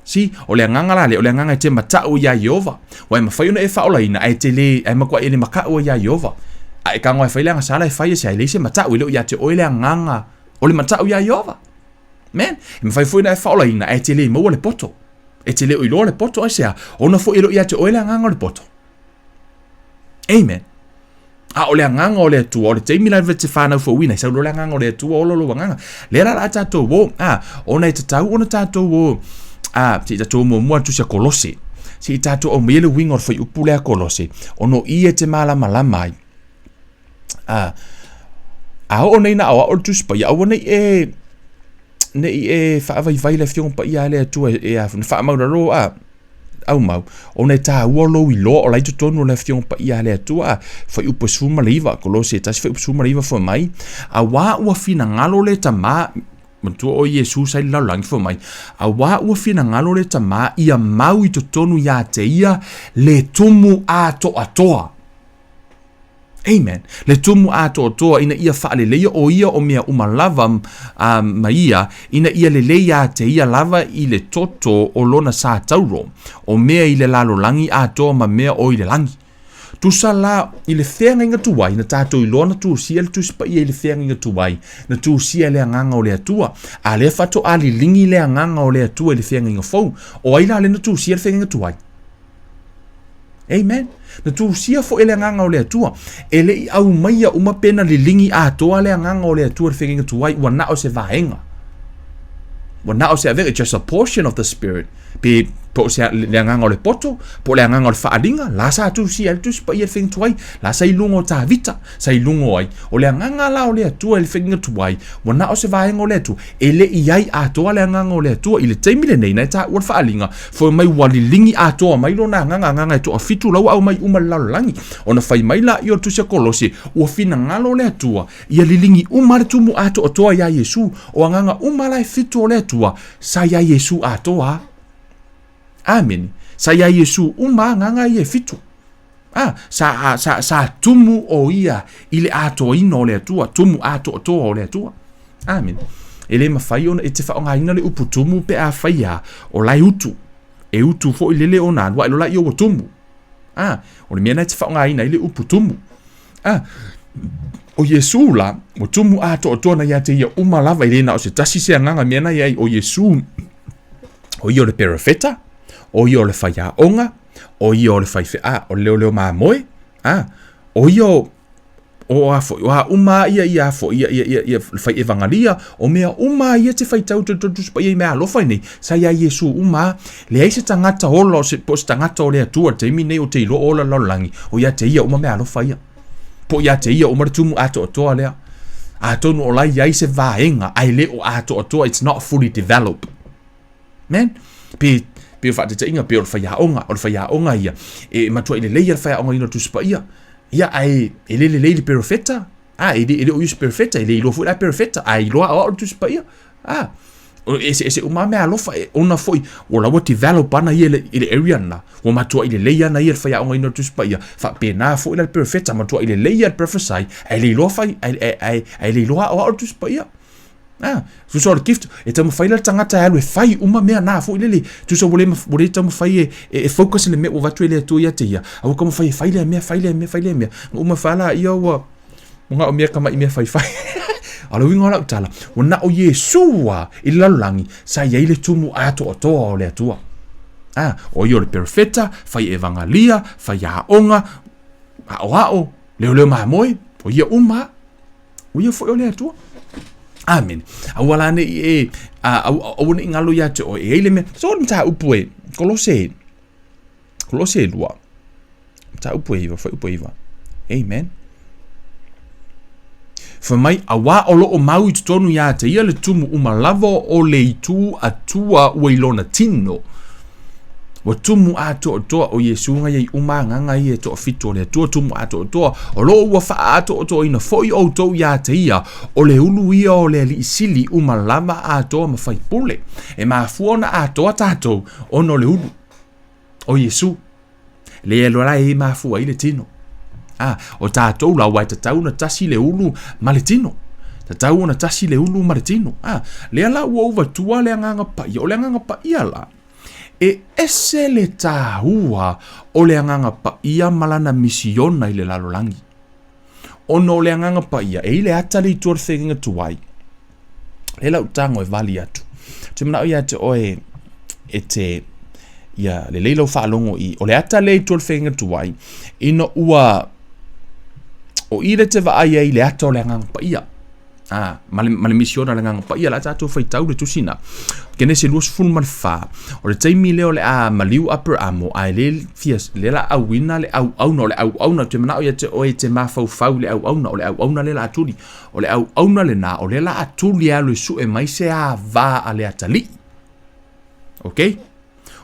Si, o le agaga la lea, o le agaga e te mataʻu iā Ieova. Ua e mafai ona e faaolaina, ae te lē, ae matuai e le makaʻu ai iā Ieova. A e tago e fai le agasala e fai e se, ae leai se mataʻu, e le o iā te oe le agaga o le mataʻu iā Ieova. Man, e mafai foi ona e faaolaina, ae te lē maua le poto. E te le o iloa le poto, aisea? Ona foi e le o iā te oe le agaga o le poto. Amen. A o le agaga o le Atua, o le taimi la e te whanau fouina, i sau loa le agaga o le Atua, ola lou agaga. Lea la la tātou o, a, ona e tatau ona tātou o, a, se i tātou muamua atu sia Kolose. Se i tātou au mai le uiga o le whaiupu lea Kolose, ono i e te malamalama ai. A, a oo nei na aoao le Tusi Paia, aua nei e, nei e faavaivai le Afioga Paia a le Atua e, e a, na faamaulalo, a, aumau, ona e tāua lou iloa o la i totonu o le Afioga Paia a le Atua, fuaiupu e 19, Kolose e tasi fuaiupu 19 fai mai, auā ua finagalo le Tamā, manatua o Iesu sa i le lalolagi fai mai, auā ua finagalo le Tamā ia mau i totonu iā te ia le tumu atoatoa. Amen. Le tumu atoatoa ina ia faaleleia o ia o mea uma lava a ma ia, ina ia lelei iā te ia lava i le toto o lona sa tauro, o mea i le lalolagi atoa ma mea o i le lagi. Tusa la i le feagaiga tuai na tātou iloa na tusia le Tusi Paia i le feagaiga tuai, na tusia e le Agaga o le Atua, a lea faatoa liligi le Agaga o le Atua i le feagaiga fou. O ai la lea na tusia le feagaiga tuai? Amen. Na tusia foi e le Agaga o le Atua. E le i aumaia uma pe na liligi atoa le Agaga o le Atua i le feagaiga tuai, ua na o se vaega. Ua na o se avega, just a portion of the Spirit. Pe Po o se le agaga o le poto, po o le agaga o le faaaliga, la sa tusia ai le Tusi Paia i le faiga tuai, la sa i luga o Tavita, sa i luga o ai. O le agaga la o le Atua i le faiga tuai, ua na o se vaega o le Atua, e le i ai atoa le agaga o le Atua i le taimi lenei, na e taua le faaaliga, fai mai ua liligi atoa mai lona agaga, agaga e toafitu la ua aumai uma i le lalolagi. Ona fai mai laia o le Tusi a Kolose, ua finagalo le Atua, ia liligi uma le tumu atoatoa iā Iesu. O agaga uma la e fitu o le Atua, sa iā Iesu atoa. Amene. Sa iā Iesu uma agaga ia e fitu. A, sa, sa, sa tumu o ia i le atoaina o le Atua, tumu atoatoa o le Atua. Amene. E le mafai ona e te faaaogaina le upu tumu pe afai a o la e utu. E utu foi lele ona alu ae loa laia ua tumu. A, o le mea lena e te faaaogaina ai le upu tumu. A, o Iesu la, ua tumu atoatoa na ia te ia uma lava e le na o se tasi se agaga mea na iai o Iesu, o ia o le perofeta, o ia o le faiaoga, o ia o le faifeā, o le leoleo mamoe, a, o ia o, o a foi, o a uma ia ia foi, ia, ia, ia, ia, le fai evangalia, o mea uma ia te faitau te te Tusi Paia i mea alofa nei, sa ia Iesu uma, leai se tagata ola o se, po o se tagata o le Atua i le taimi nei o te iloa ola lalolagi, o ia te ia uma mea alofa ia. Po o ia te ia uma le tumu atoatoa lea. Atonu o la i ai se vaega, ae le o atoatoa, it's not fully developed. Man, pe pe o faataitaiga pe o le faiaoga, o le faiaoga ia, e matuai lelei le faiaoga ina o le Tusi Paia. Ia, ae e le lelei le perofeta. A, e le, e le o ia se perofeta, e le iloa foi la perofeta, ae iloa aoao le Tusi Paia. A, o eseese uma mea alofa, e, ona foi, ua la ua develop ana ia i le, i le area lena, ua matuai lelei ana ia le faiaogaina o le Tusi Paia, faapena foi la le perofeta, matuai lelei ia le prophesy, ae le iloa fai, ae, ae, ae, ae le iloa aoao le Tusi Paia. Ah, tusa o le gift, e taumafai la le tagata e alu e fai uma mea na foi lele. Tusa ua le, ua le taumafai e, e, e focus i le mea ua avatu e le Atua ia te ia. A ua taumafai e fai lea mea, fai lea mea, fai lea mea. Na uma fa la ia ua, ua na o mea kamaʻi mea faifai. A o le uiga o lau tala, ua na o Iesu a i le lalolagi, sa i ai le tumu atoatoa o le Atua. Ah, o ia o le perofeta, fai evangalia, fai aoga, aoao, leoleo mamoe, o ia uma. O ia foi o le Atua. Amene. Aua la nei e, aua nei galo ia te oe. E ai le mea, so le mataupu e, Kolose, Kolose e lua. Mataupu e iva, fuaiupu e iva. Amen. Fai mai, auā o lo o mau i totonu iā te ia le tumu uma lava o le itu Atua ua i lona tino. Ua tumu atoatoa o Iesu nga iai uma agaga ia e toafitu o le Atua tumu atoatoa, o lo o ua faaatoatoaina foi outou iā te ia, o le ulu ia o le Alii Sili uma lava atoa ma faipule. E mafua ona atoa tatou ona o le ulu o Iesu. Le loa la e mafua ai le tino. A, o tatou la, aua e tatau ona tasi le ulu ma le tino. Tatau ona tasi le ulu ma le tino. A, lea la ua ou vatua le agaga paia. O le agaga paia la, e ese le tāua o le agaga paia ma lana misiona i le lalolagi. Ona o le agaga paia, e i le ata le itu o le feagaiga tuai, e lau tago e vali atu. Ou te manao ia te oe e te ia lelei lau faalogo i o le ata lea i tua o le feagaiga tuai, ina ua o i le te vaai ai i le ata o le agaga paia. A, ma le, ma le misiona le agaga paia la tatou faitau le tusi na. Kenese 24, o le taimi lea o le a maliu Aperamo, ae le fia, le la auina le auauna, o le auauna, te manao ia te oe te mafaufau le auauna, o le auauna le la tuli. O le auauna lena, o lea la a tuli e alu e sue mai se ava a le atalii. Ok?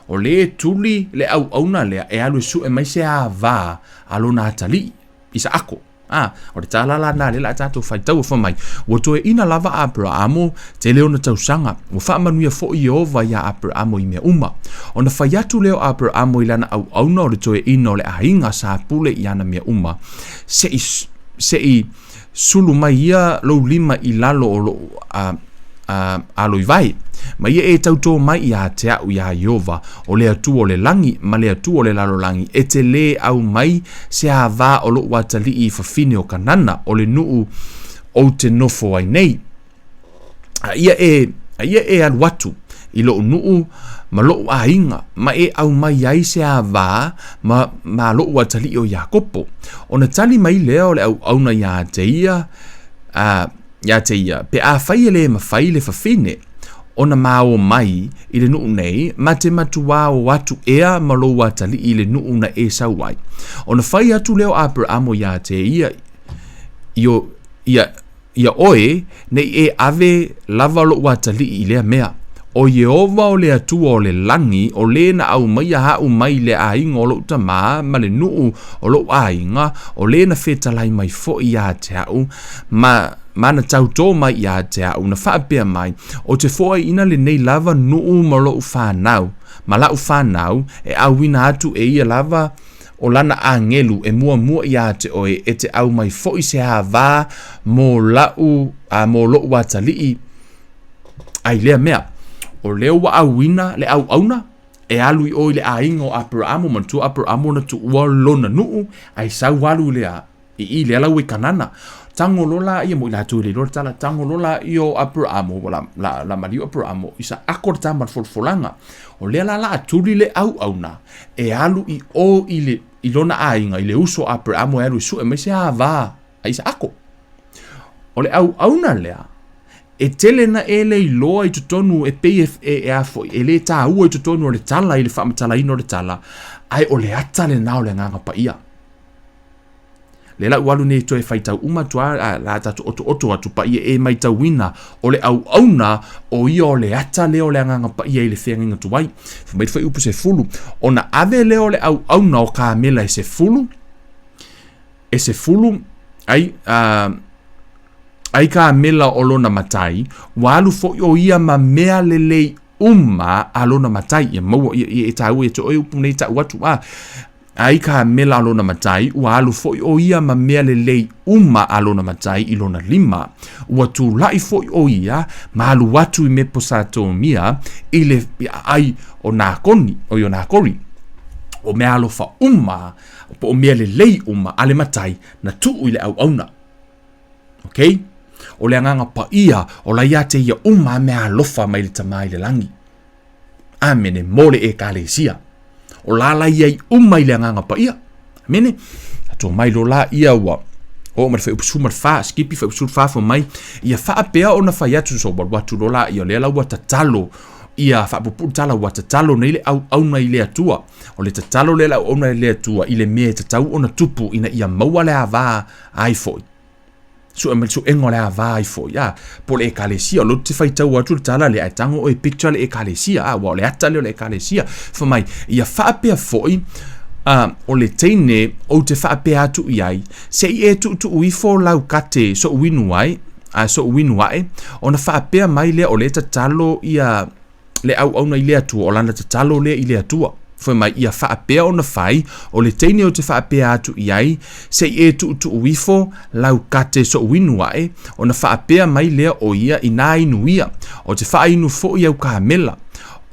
O le e tuli le auauna lea e alu e sue mai se ava a lona atalii, Isaako. A, o le tala la na lea la a tatou faitau fai mai, ua toeaina lava a Aperamo, tele ona tausaga, ua faamanuia foi Ieova iā Aperamo i mea uma. Ona fai atu lea o Aperamo i lana auauna o le toeaina o le aiga sa pule i ana mea uma, se i, se i, Sulu mai ia lou lima i lalo o lou a, a, aloivai, ma ia e tautō mai iā te a'u iā Ieova, o le Atua o le lagi ma le Atua o le lalolagi, e te lē au mai se avā o loʻu atalii i fafine o Kanana, o le nuu ou te nofo ai nei. A ia e, a ia e alu atu i loʻu nuu ma loʻu aiga, ma e ʻau mai ai se avā ma, ma loʻu atalii o Iakopo. Ona tali mai lea o le auauna iā te ia, a, iā te ia, pe afai e lē mafai le fafine, ona ma o mai i le nuu nei, ma te matuā o atu ea ma lou atalii i le nuu na e sau ai. Ona fai atu lea o Aperamo iā te ia, i o, ia, ia oe, nei e ave lava loʻu atalii i lea mea. ʻO Iēhova o le Atua o le lani, ʻo lē na ʻaumaia aʻu mai le ʻaiga o loʻu tamā ma le nuʻu o loʻu ʻaiga, ʻo lē na fetalai mai foʻi iā te aʻu, ma, ma na tautō mai iā te aʻu, na faapea mai, ʻO te foaiina lenei lava nuʻu ma loʻu whanau, ma laʻu whanau, e ʻauina atu e ia lava o lana ʻagelu e muamua iā te ʻoe e te ʻau mai foʻi se ava mo laʻu, a mo loʻu atalii, A i lea mea, ʻo lea ua ʻauina le ʻauʻauna, e alu i ʻo i le ʻāina o ʻAperaʻamo, manatua ʻAperaʻamo na tuʻua lona nuʻu, a i sau alu i lea, i i lea lau i Kanana. Tago loa la ia mo i latou i le iloa le tala, tago loa la ia o ʻAperaʻamo, ua la, la, la maliu ʻAperaʻamo, i sa ʻako le tama le folafolaga. O lea la la a tuli le ʻauʻauna, e alu i ʻo i le, i lona ʻāina, i le uso o ʻAperaʻamo e alu e suʻe mai se ava a Isaʻako. O le ʻauʻauna lea, E tele naʻe le iloa i totonu e pei e, e, e a foʻi, e lē tāua i totonu o le tala i le faamatalaina o le tala, ae o le ata lenā o le Agaga Paia. Lea la ua alu nei toe faitau uma atu a, a la tatou otooto atu paia e maitauina o le auauna o ia o le ata lea o le Agaga Paia i le feagaiga tuai. Fai mai le fuaiupu 10, ona ave lea o le auauna o kamela e 10, e 10, ai, a, Ai kāmela o lona matai, ua alu foʻi ʻo ia ma mea lelei uma a lona matai. Ia maua, ia, ia e tāua ia te oe upu nei taʻu atu a. Ai kāmela a lona matai, ua alu foʻi ʻo ia ma mea lelei uma a lona matai i lona lima. Ua tulaʻi foʻi ʻo ia ma alu atu i Meposatomia i le ai o Nākoni, o i o Nākori. O mea alofa uma, po o mea lelei uma a le matai na tuʻu i le ʻauʻauna. Okay? O le agaga paia, o la ia te ia uma mea alofa mai le tamā i le lagi. Amene, mo le ekalesia. O la la ia i uma i le agaga paia. Amene. Ato mai lo la ia ua o ma le fuaiupu 14, skipi fuaiupu 14 fai mai, ia faapea ona fai atu so walu atu lo la ia lea la ua tatalo ia faapupuu tala ua tatalo nei le auauna i le Atua. O le tatalo lea le auauna i le Atua i le mea e tatau ona tupu ina ia maua le ava ai foi. Sue mai suega o le ava ai foi, a po o le ekalesia, o lea ou te faitau atu le tala lea, ae tago oe picture le ekalesia, a ua o le ata lea o le ekalesia. Fai mai, ia faapea foi, a, o le teine ou te faapea atu i ai, se i e tuutuu ifo lau kate soʻu inu ai, a soʻu inu aʻe, ona faapea mai lea o lea tatalo ia le auauna i le Atua, o lana tatalo lea i le Atua. Fai mai, ia faapea ona fai, o le teine ou te faapea atu i ai, se i e tuutuu ifo lau kate soʻu inu aʻe, ona faapea mai lea o ia inā inu ia, o te faainu foʻi au kāmela.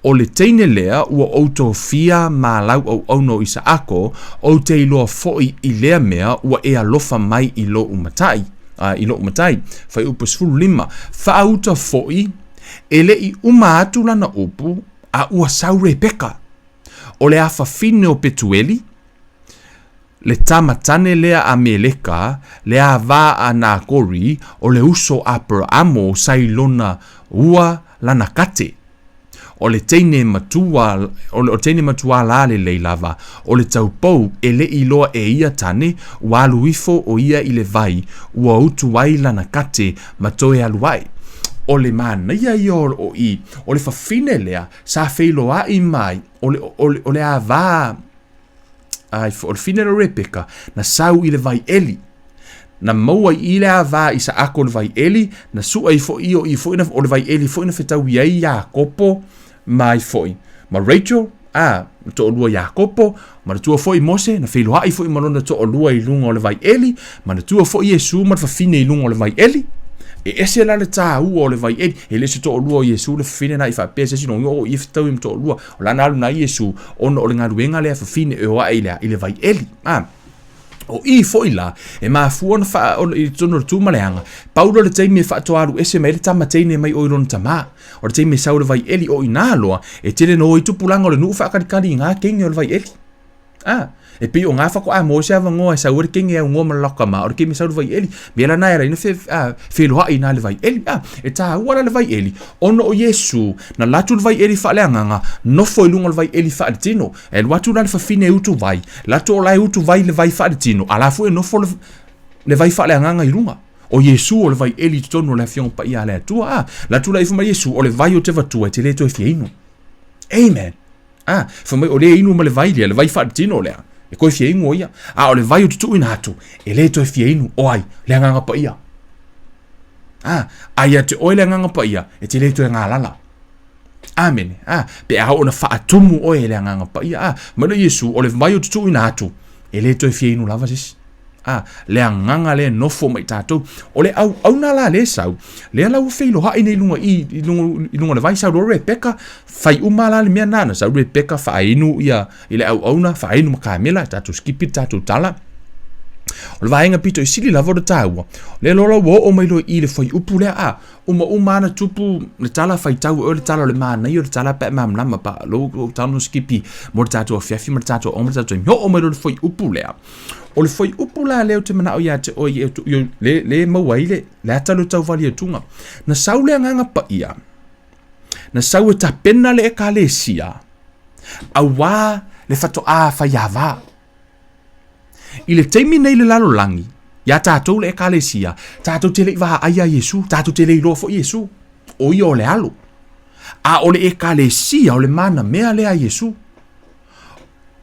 O le teine lea ua ou tofia ma lau auauna o Isaako, ou te iloa foʻi i lea mea ua e alofa mai i loʻu matai, a, i loʻu matai. Fuaiupu 15. Faauta foʻi E le i uma atu lana upu, a ua sau Rebeka, o le afafine o Petueli, le tama tane lea a Meleka, le ava a Nakori, o le uso Aperaamo sa i lona ua lana kate. O le teine matua, o le teine matua la lelei lava, o le taupou e le i loa e ia tane, ua alu ifo o ia i le vai, ua utu ai lana kate ma toe alu ai. O le manaia ia o i, o le fafine lea, sa feiloai mai, o le, o le, o le ava, ai, o le fine o Rebeka, na sau i le vai eli. Na maua i le ava Isaako le vai eli, na sua ifo i o i foi na, o le vai eli foi na fetau i ai Iakopo ma ai foi. Ma Rachel, a, na toalua Iakopo, ma na tua foi Mose, na feiloai foi ma lona toalua i luga o le vai eli, ma na tua foi Iesu ma le fafine i luga o le vai eli. E ese la le tāua o le vai eli, e le se toalua o Iesu le fafine na i faapea se isi no o i fetau i ma toalua. O lana alu na Iesu, ona o le galuega lea fafine e o ae i le, i le vai eli. A, O i foi la, e mafua ona wha, o, i totonu o le tūmaleanga, pau loa le taimi e faatoa ese mai le tama teine mai o i lona tamā. O le taimi e sau le vai eli o i nā loa, e tele no i tupulaga o le nuu whaakalikali i ngā kenge o le vai eli. A, E pei o ngā whako a mo se avangoa e sau ai le kenge augoa ma le laukama, o le kemi sau le vaieli. Mea la na e ala ai na fe, a, feloai na le vaieli. A, e tāua la le vaieli, ona o Iesu, na alu atu le vaieli faaleagaga, nofo i luga o le vaieli faaletino. E alu atu la le fafine e utu vai, alu atu o la e utu vai le vai faaletino, a la foi e nofo le, le vai faaleagaga i luga. O Iesu o le vaieli i totonu o le Afioga Paia a le Atua. A, alu atu la ifo mai Iesu, o le vai ou te avatua e te le toe fia inu. Amen. A, fai mai o lea e inu ma le vai lea, le vai faaletino lea, e toe fia inu o ia. A o le vai ou te tuuina atu, e le toe fia inu, o ai, le Agaga Paia. A, a ia te oe le Agaga Paia, e te le toe galala. Amene. A, pe a oo na faatumu oe e le Agaga Paia. A, mai loa Iesu, o le vai ou te tuuina atu, e le toe fia inu lava se isi. A, le agaga lea e nofo ma i tatou. O le auauna la lea e sau, lea la ua feiloai nei i luga i, i luga, i luga o le vai, sau loa Rebeka, fai uma la le mea nana, sau Rebeka faainu ia i le auauna, faainu ma kamela, tatou skipi le tatou tala. O le vaega pito i sili lava o le taua, lea loa la ua oo mai loa i le fuaiupu lea, a, Umauma ana tupu le tala faitau e oe le tala o le manaia o le tala pe a malamalama pa lou lou tano skipi mo le tatou afiafi ma le tatou aoga ma le tatou taimi. Oo mai loa le fuaiupu lea. O le fuaiupu la lea ou te manao ia te oe le le maua ai le le ata lea o le tauvali atuga. Na sau le Agaga Paia, na sau e tapena le Ekalesia auā le faatoā faiava. I le taimi nei i le lalolagi, iā tatou le Ekalesia, tatou te le i vaai iā Iesu, tatou te le iloa foi Iesu, o ia o le Alo. A o le Ekalesia o le manamea lea a Iesu.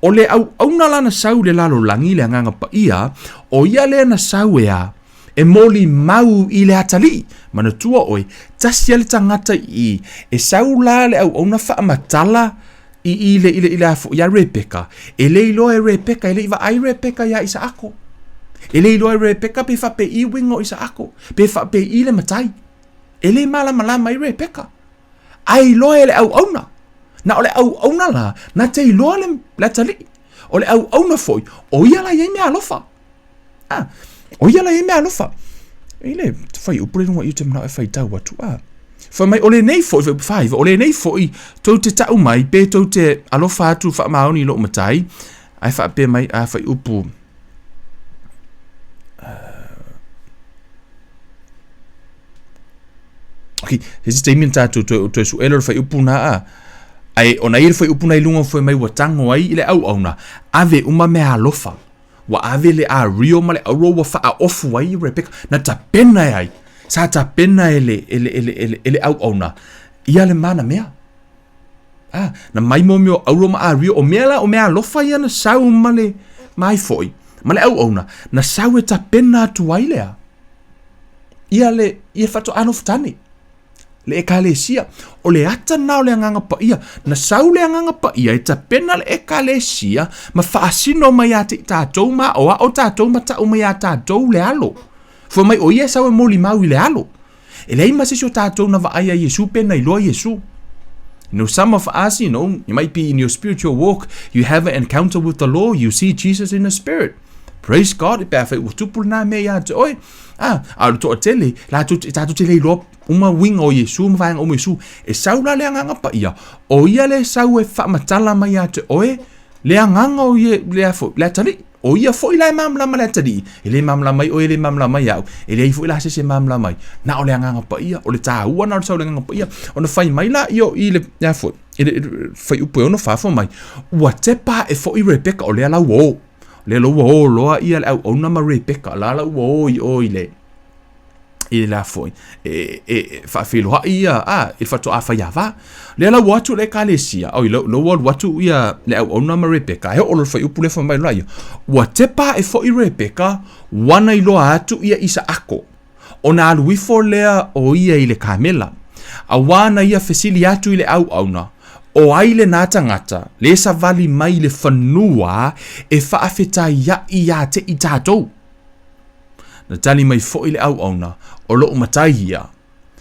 O le auauna la na sau i le lalolagi i le Agaga Paia, o ia lea na sau e a? E molimau i le atalii. Manatua oe, tasi lava le tagata i i, e sau la le auauna faamatala i i le i le i le afo iā Rebeka, e le iloa e Rebeka, e le i vaai Rebeka iā Isaako. E le iloa e Rebeka pe faapei uiga o Isaako, pe faapei le matai. E le malamalama ai Rebeka. Ae iloa e le auauna. Na o le auauna la, na te iloa le, le atalii. O le auauna foi, o ia la e i ai meaalofa. Ah, o ia la e i ai meaalofa. I le fuaiupu lea i luga i i ou te manao e faitau atu. Ah. Fai mai, o lenei foi, fuaiupu 49, o lenei foi, tou te tau mai, pe tou te alofa atu faamaoni i lou matai, ae faapea mai, a fuaiupu, Ok, se isi taimi na tatou toe, toe suʻe lea o le fuaiupu na a. Ae ona i ai le fuaiupu na i luga fai mai ua tago ai i le auauna, ave uma meaalofa. Ua ave le ario ma le auro ua faaofu ai Rebeka. Na tapena e ai? Sa tapena e le, e le, e le, e le, e le auauna ia le mana mea. Ah, na mai mo mea o auro ma ario, o mea la, o meaalofa ia na sau ma le, ma ai foi, ma le auauna, na sau e tapena atu ai lea. Ia le, ia faatoa nofo tane. Le Ekalesia. O le ata lena o le Agaga Paia. Na sau le Agaga Paia e tapena le Ekalesia ma faasino mai ia te i tatou ma aoao tatou ma tau mai ia tatou le alo. Fai mai o ia e sau e molimau i le alo. E leai ma se isi o tatou na vaai ia Iesu pe na iloa Iesu. You know, some of us, you know, you might be in your spiritual walk, you have an encounter with the Lord, you see Jesus in the spirit. Praise God, pe afai ua tupu lena mea ia te oe. Ah, a o le toatele, latou, tatou te le iloa uma uiga o Iesu ma vaega uma o Iesu. E sau la le Agaga Paia, o ia le sau e faamatala mai ia te oe le agaga o ie, le afo, le atalii. O ia foi la e malamalama le atalii, e le malamalama ai oe, e le malamalama ai au, e leai foi la se isi e malamalama ai. Na o le Agaga Paia, o le taua na o le sau o le Agaga Paia, ona fai mai la ia o i le, le afo, i le, fuaiupu e 64 fai mai, ua tepa ae foi Rebeka, o lea la ua o. Lea la ua o loa ia le auauna ma Rebeka, la la ua o i o i le, i le foi e, e, e faafeiloai ia a i le faatoa faiava. Lea la ua atu le Ekalesia, oi la ua alu atu ia le auauna ma Rebeka, e oo loa le fuaiupu lea fai mai loa ia, ua tepa ae foi Rebeka, ua na iloa atu ia Isaako, ona alu ifo lea o ia i le kamela, auā na ia fesili atu i le auauna, O ai lenā tagata le savali mai i le fanua e faafetaiaʻi iā te i tatou? Na tali mai foi le auauna, O loʻu matai ia.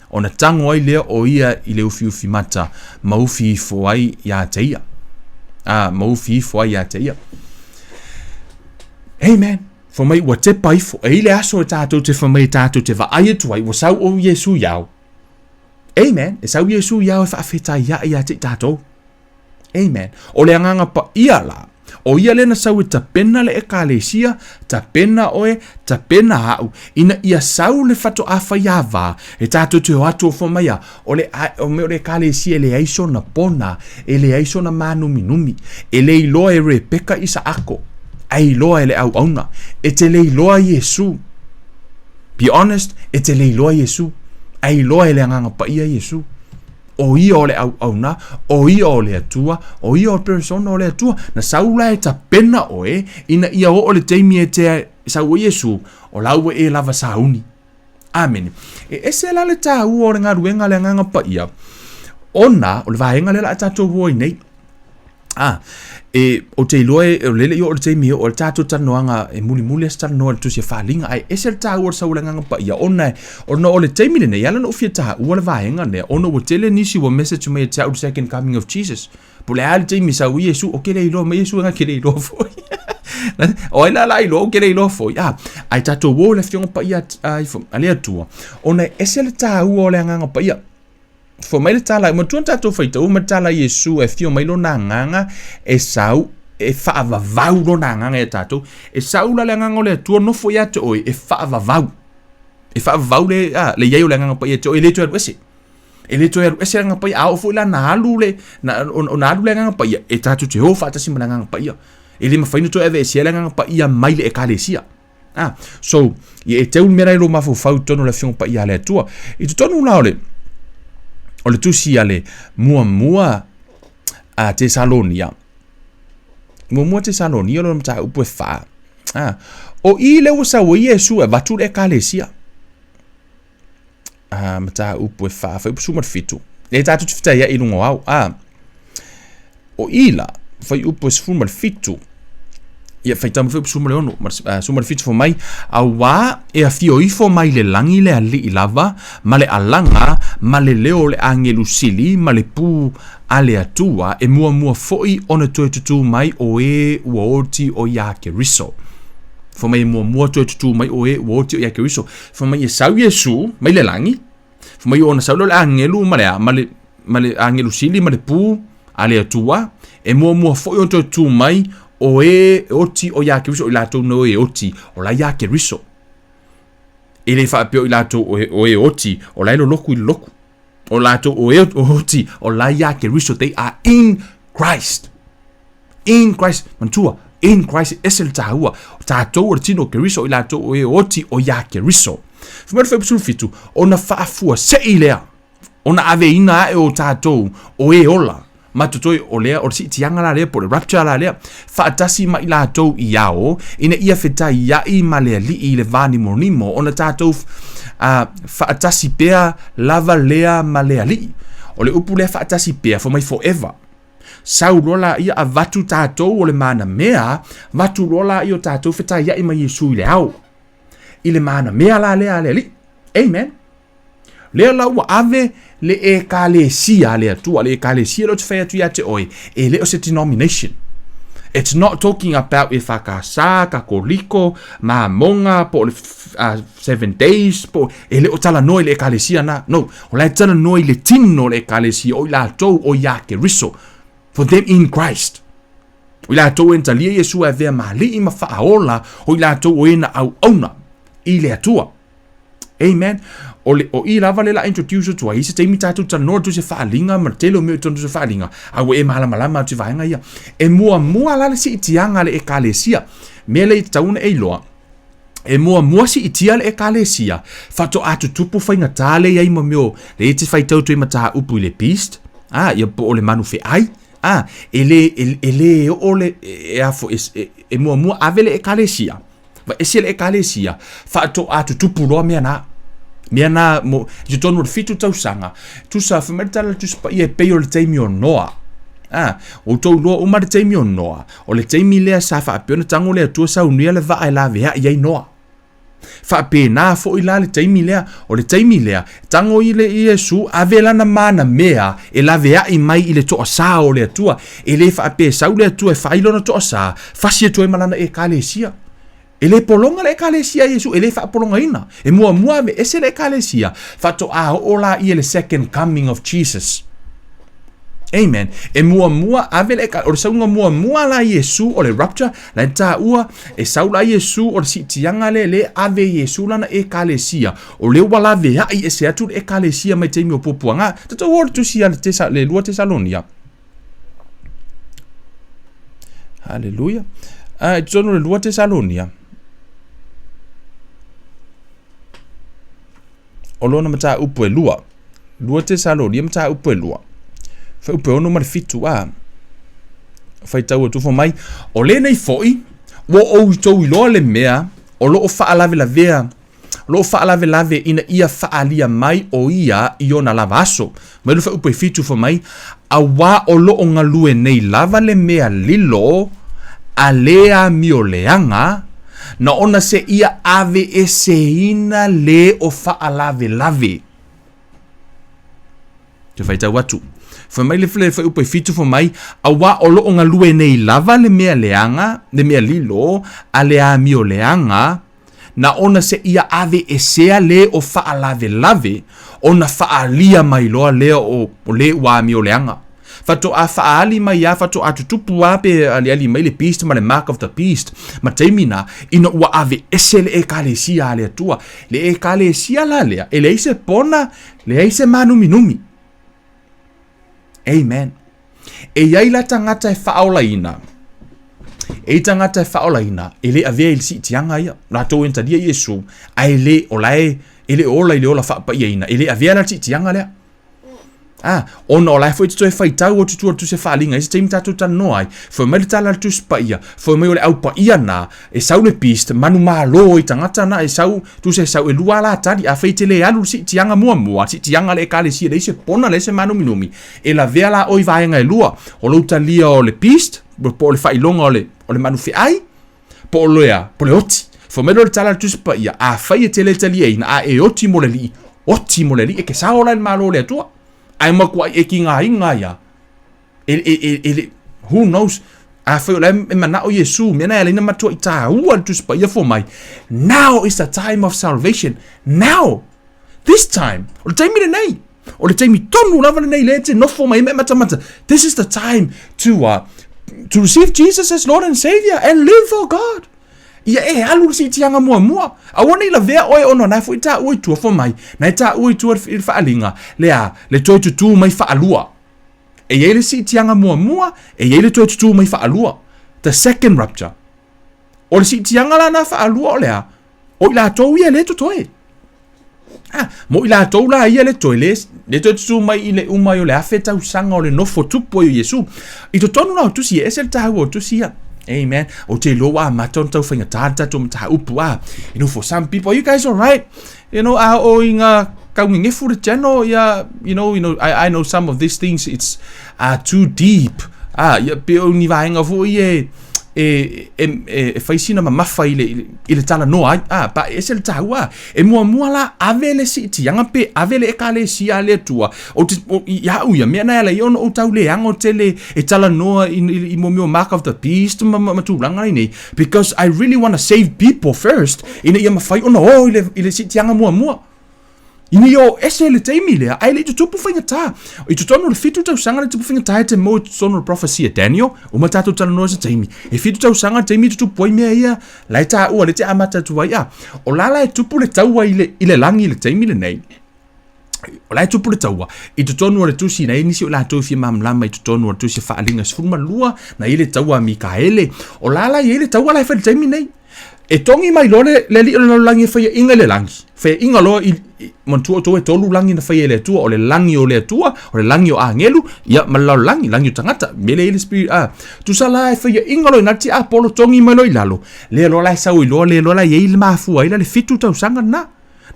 Ona tago ai lea o ia i le ufiufi mata ma ufi ifo ai iā te ia. A, ma ufi ifo ai iā te ia. Amen. Fai mai ua tepa ifo. E i le aso e tātou te fai mai e tātou te vaai atu ai, ua sau o Iesu iau. Amen. E sau Iesu iau e faafetai ia ia te i tātou. Amen. O le Agaga Paia la. O ia lea na sau e tapena le Ekalesia, tapena oe, tapena a'u, ina ia sau le faatoa faiava, e tatou te o atu o fua mai a, o le, o mea o le Ekalesia e leai sona pona, e leai sona mānuminumi, e le iloa e Rebeka Isaako, ae iloa e le auauna. E te le iloa Iesu. Be honest, e te le iloa Iesu, ae iloa e le Agaga Paia Iesu. O ia o le auauna, o ia o le Atua, o ia o le persona o le Atua. Na sau la e tapena oe, ina ia oo le taimi e te sau ai Iesu, o la ua e lava sauni. Amene. E ese la le taua o le galuega a le Agaga Paia, ona o le vaega lea o le a tatou o ai nei. Ah, e, ou te iloa e, o lele i oo le taimi e oo ai le tatou talanoaga e mulimuli lava se talanoa i le tusi a Faaaliga, ae ese le taua o le sau o le Agaga Paia, ona, ona o le taimi lenei, e ala ona ou fia taua le vaega lea, ona ua tele nisi ua message mai ia te au le second coming of Jesus. Po o le a le taimi e sau ai Iesu, ou te le iloa mai Iesu, e te le iloa foi. O ai la la iloa, ou te le iloa foi. Ah, ae tatou o i le Afioga Paia a, a le Atua, ona e ese le taua o le Agaga Paia. Fua mai le tala, matua na tatou faitau ma le tala a Iesu e afio mai lona agaga e sau e faavavau lona agaga ia tatou. E sau la le agaga o le Atua nofo ia te oe e faavavau. E faavavau le, a, le iai o le agaga paia ia te oe, e le toe alu ese. E le toe alu ese le agaga paia, a oo foi la na alu le, na, ona alu le agaga paia, e tatou te o faatasi ma le agaga paia. E le mafai ona toe aveesea le agaga paia mai le ekalesia. Ah, so, ia e teu le mea la i lou mafaufau i totonu o le Afioga Paia a le Atua. I totonu la o le, o le tusi a le muamua a Tesalonia, muamua Tesalonia o le mataupu e wha. Ah, o i le ua sau ai Iesu e avatu le ekalesia. A, mataupu e wha, whai upu ma le fitu. E tātou te whitai ai i lunga o au. A, o i la, whai upu e sefulu ma le fitu. Ia, whai tau ma whai upu sefulu ma le ono, ma le, sefulu ma le fitu fo mai, auā e afio ifo mai le lagi le alii lava, ma le alaga, ma le leo o le agelu sili, ma le pū a le Atua, e muamua foi ona toe tutū mai o e ua oti o iā Keriso. Fai mai e muamua toe tutū mai o e ua oti o iā Keriso. Fai mai e sau Iesu mai le lagi, fai mai ona sau lea o le agelu ma le a, ma le, ma le agelu sili ma le pū a le Atua, e muamua foi ona toe tutū mai o e oti o iā Keriso, o i latou nei o e oti o la iā Keriso. E le faapea o i latou o e, o e oti, o la e loloku i le loku. O latou o e oti, o la iā Keriso, they are in Christ. In Christ, manatua, in Christ, e ese le taua. O tatou o le tino o Keriso, o i latou o e oti o iā Keriso. Fai mai le fuaiupu 17, ona faafuasei lea, ona aveina ae o tatou o e ola, ma totoe o lea, o le siitiaga la lea, po o le rapture la lea, faatasi ma i latou i ao, ina ia fetaiai ma le Alii i le vānimonimo, ona tatou faatasi pea lava lea ma le Alii. O le upu lea faatasi pea, fai mai forever. Sau loa laia avatu tatou o le manamea, avatu loa laia o tatou fetaiai ma Iesu i le ao. I le manamea la lea a le Alii. Amen. Lea la ua ave le Ekalesia a le Atua, le Ekalesia lea ou te fai atu ia te oe, e le o se denomination. It's not talking about EFKS, Kakoliko, Mamonga, po o le Seven Days, po, e le o talanoa i le Ekalesia na. No, o la e talanoa i le tino o le Ekalesia, o i latou o iā Keriso. For them in Christ. O i latou e na talia Iesu e avea ma alii ma faaola, o i latou o e na auauna i le Atua. Amen. O, le, o i lava le la introduce atu ai, se taimi tatou talanoa atu se faaaliga ma le tele o mea i totonu o se faaaliga, a ua e malamalama atu i vaega ia. E muamua la le siitiaga a le Ekalesia. Mea lea e tatau ona e iloa, e muamua siitia le Ekalesia, faatoa tutupu faigata lea i ai ma mea o, lea e te faitau atu ai mataupu i le beast, a, ia po o le manu feai, a, e le, e, e le oo le, e, e, a fo, e, e, e muamua ave le Ekalesia, Va ese le ekalesia, faatoa tutupu loa mea na. Mea na, mo, i totonu o le fitu tausaga, tusa, fai mai le tala a le Tusi Paia e pei o le taimi o Noa. A, outou iloa uma le taimi o Noa, o le taimi lea sa faapea ona tago le Atua saunia le vaa e laveai ai Noa. Faapena foi la le taimi lea, o le taimi lea, tago i le Iesu, ave lana manamea e laveai mai i le toasā o le Atua. E le faapea e sau le Atua e fai lona toasā, fasi atu ai ma lana Ekalesia. E le pologa le Ekalesia a Iesu, e le faapologaina. E muamua aveese le Ekalesia, faatoa oo laia i le second coming of Jesus. Amen. E muamua ave le o le sauga muamua la Iesu o le rapture, la e taua e sau la Iesu o le siitiaga le le ave Iesu lana ekalesia. O le ua laveai ese atu le ekalesia mai taimi o puapuaga. Tatou o le tusi a le tesa le lua Tesalonia. Haleluia. A i totonu o le lua Tesalonia. O lona mataupu e lua. 2 Tesalonia mataupu e lua. Fuaiupu e 6 ma le 7 a. Faitau atu fai mai, o lenei foi, ua outou iloa le mea o lo o faalavelavea o lo o faalavelave ina ia faaalia mai o ia i ona lava aso. Mai le fuaiupu e 7 fai mai, auā o lo o galue nei lava le mea lilo a le amioleaga, na ona seia aveeseina le o faalavelave. Te faitau atu. Fai mai le fuaiupu e 7 fai mai, auā o lo o galue nei lava le mea leaga, le mea lilo a le amioleaga, na ona seia aveesea le o faalavelave, ona faaalia mai loa lea o le ua amioleaga. Faatoa faaali mai a, faatoa tutupu a pe aliali mai le beast ma le mark of the beast, ma taimi na, ina ua aveese le ekalesia a le Atua. Le ekalesia la lea, e leai se pona, leai se mānuminumi. Amen. E i ai la tagata e faaolaina, e i tagata e faaolaina, e le avea i le siitiaga ia, latou e talia Iesu, ae le, o la e, e le ola i le ola faapaiaina, e le avea la le siitiaga lea. Ah, ona o la e foi te toe faitau atu tua le tusi faaliga i se taimi tatou talanoa ai. Fai mai le tala a le tusi paia, fai mai o le au paia na, e sau le beast, manumalo i tagata na, e sau, tusa e sau e lua la tali, afai e te le alu i le siitiaga muamua, siitiaga a le ekalesia, leai se pona, leai se mānuminumi, e lavea la oe i vaega e lua, o lou talia o le beast, po o le faailoga o le, o le manufeai, po o le a, po o le oti. Fai mai loa le tala a le Tusi Paia, afai e te le taliaina, a e oti mo le Alii, oti mo le Alii, e ke sao la i le Malo o le Atua. Ae matuai e tigaina ai a. E, e, e, e, le, who knows, afai o la e manao Iesu, mea na e ala ai na matuai taua le Tusi Paia fua mai, now is the time of salvation, now, this time, o le taimi lenei. O le taimi tonu lava lenei lea e te nofo mai ai ma e matamata. This is the time to, uh, to receive Jesus as Lord and Savior and live for God. Ia e alu le siitiaga muamua. Aua nei lavea oe ona na foi taua i tua fua mai. Na e taua i tua i le faaaliga, le a, le toe tutū mai faalua. E i ai le siitiaga muamua, e i ai le toe tutū mai faalua. The second rapture. O le siitiaga la na faalua o le a? O i latou ia le totoe. Ah, mo i latou la ia le toe le, le toe tutū mai i le uma ai o le afe tausaga o le nofo tupu ai o Iesu. I totonu la o tusi e ese le tāua o tusi ia. Amen. O te iloa ua amata ona tau faigata le tatou mataupu. Ah, you know, for some people, are you guys alright? You know, a o i ngā kaugegefu le channel, yeah, you know, you know, I, I know some of these things, it's uh, too deep. Ah, ia, pe o ni vaenga foi e, e, e, e, e fai sina mamafa i le, i le talanoa ai, a, pa e ese le taua. E muamua la, ave le siitiaga pe ave le ekalesia a le Atua. O te, o, i au ia, mea na e ala ai ona ou tau leaga o tele e talanoa i, i, i mo mea o Mark of the Beast ma, ma, ma tulaga nei, because I really wanna save people first, ina ia mafai ona o i le, i le siitiaga muamua. Ina ia o ese le taimi lea, ae le i tutupu faigata. I totonu o le fitu tausaga le tupu faigata e te mau i totonu o le prophecy a Daniel, uma tatou talanoa se taimi. E fitu tausaga le taimi i tutupu ai mea ia, la e taua le te amata atu ai. A, o la la e tupu le taua i le, i le lagi i le taimi lenei. O la e tupu le taua i totonu o le tusi na i nisi o latou fia malamalama i totonu o le tusi Faaaliga 12 na i le taua a Mikaele. O la la i ai le taua la e fai i le taimi nei. E togi mai loa le, le alii o le lalolagi e faiaʻiga i le lagi. Faiaʻiga loa i, i manatua outou e tolu lagi na faia e le Atua, o le lagi o le Atua, o le lagi o agelu, ia ma le lalolagi, lagi o tagata. Mele i le spirit, ah. Tusa la e faiaʻiga loa i na tiapolo togi mai loa i lalo. Lea loa la e sau ai loa, lea loa la e i ai le mafua ai la le fitu tausaga lena.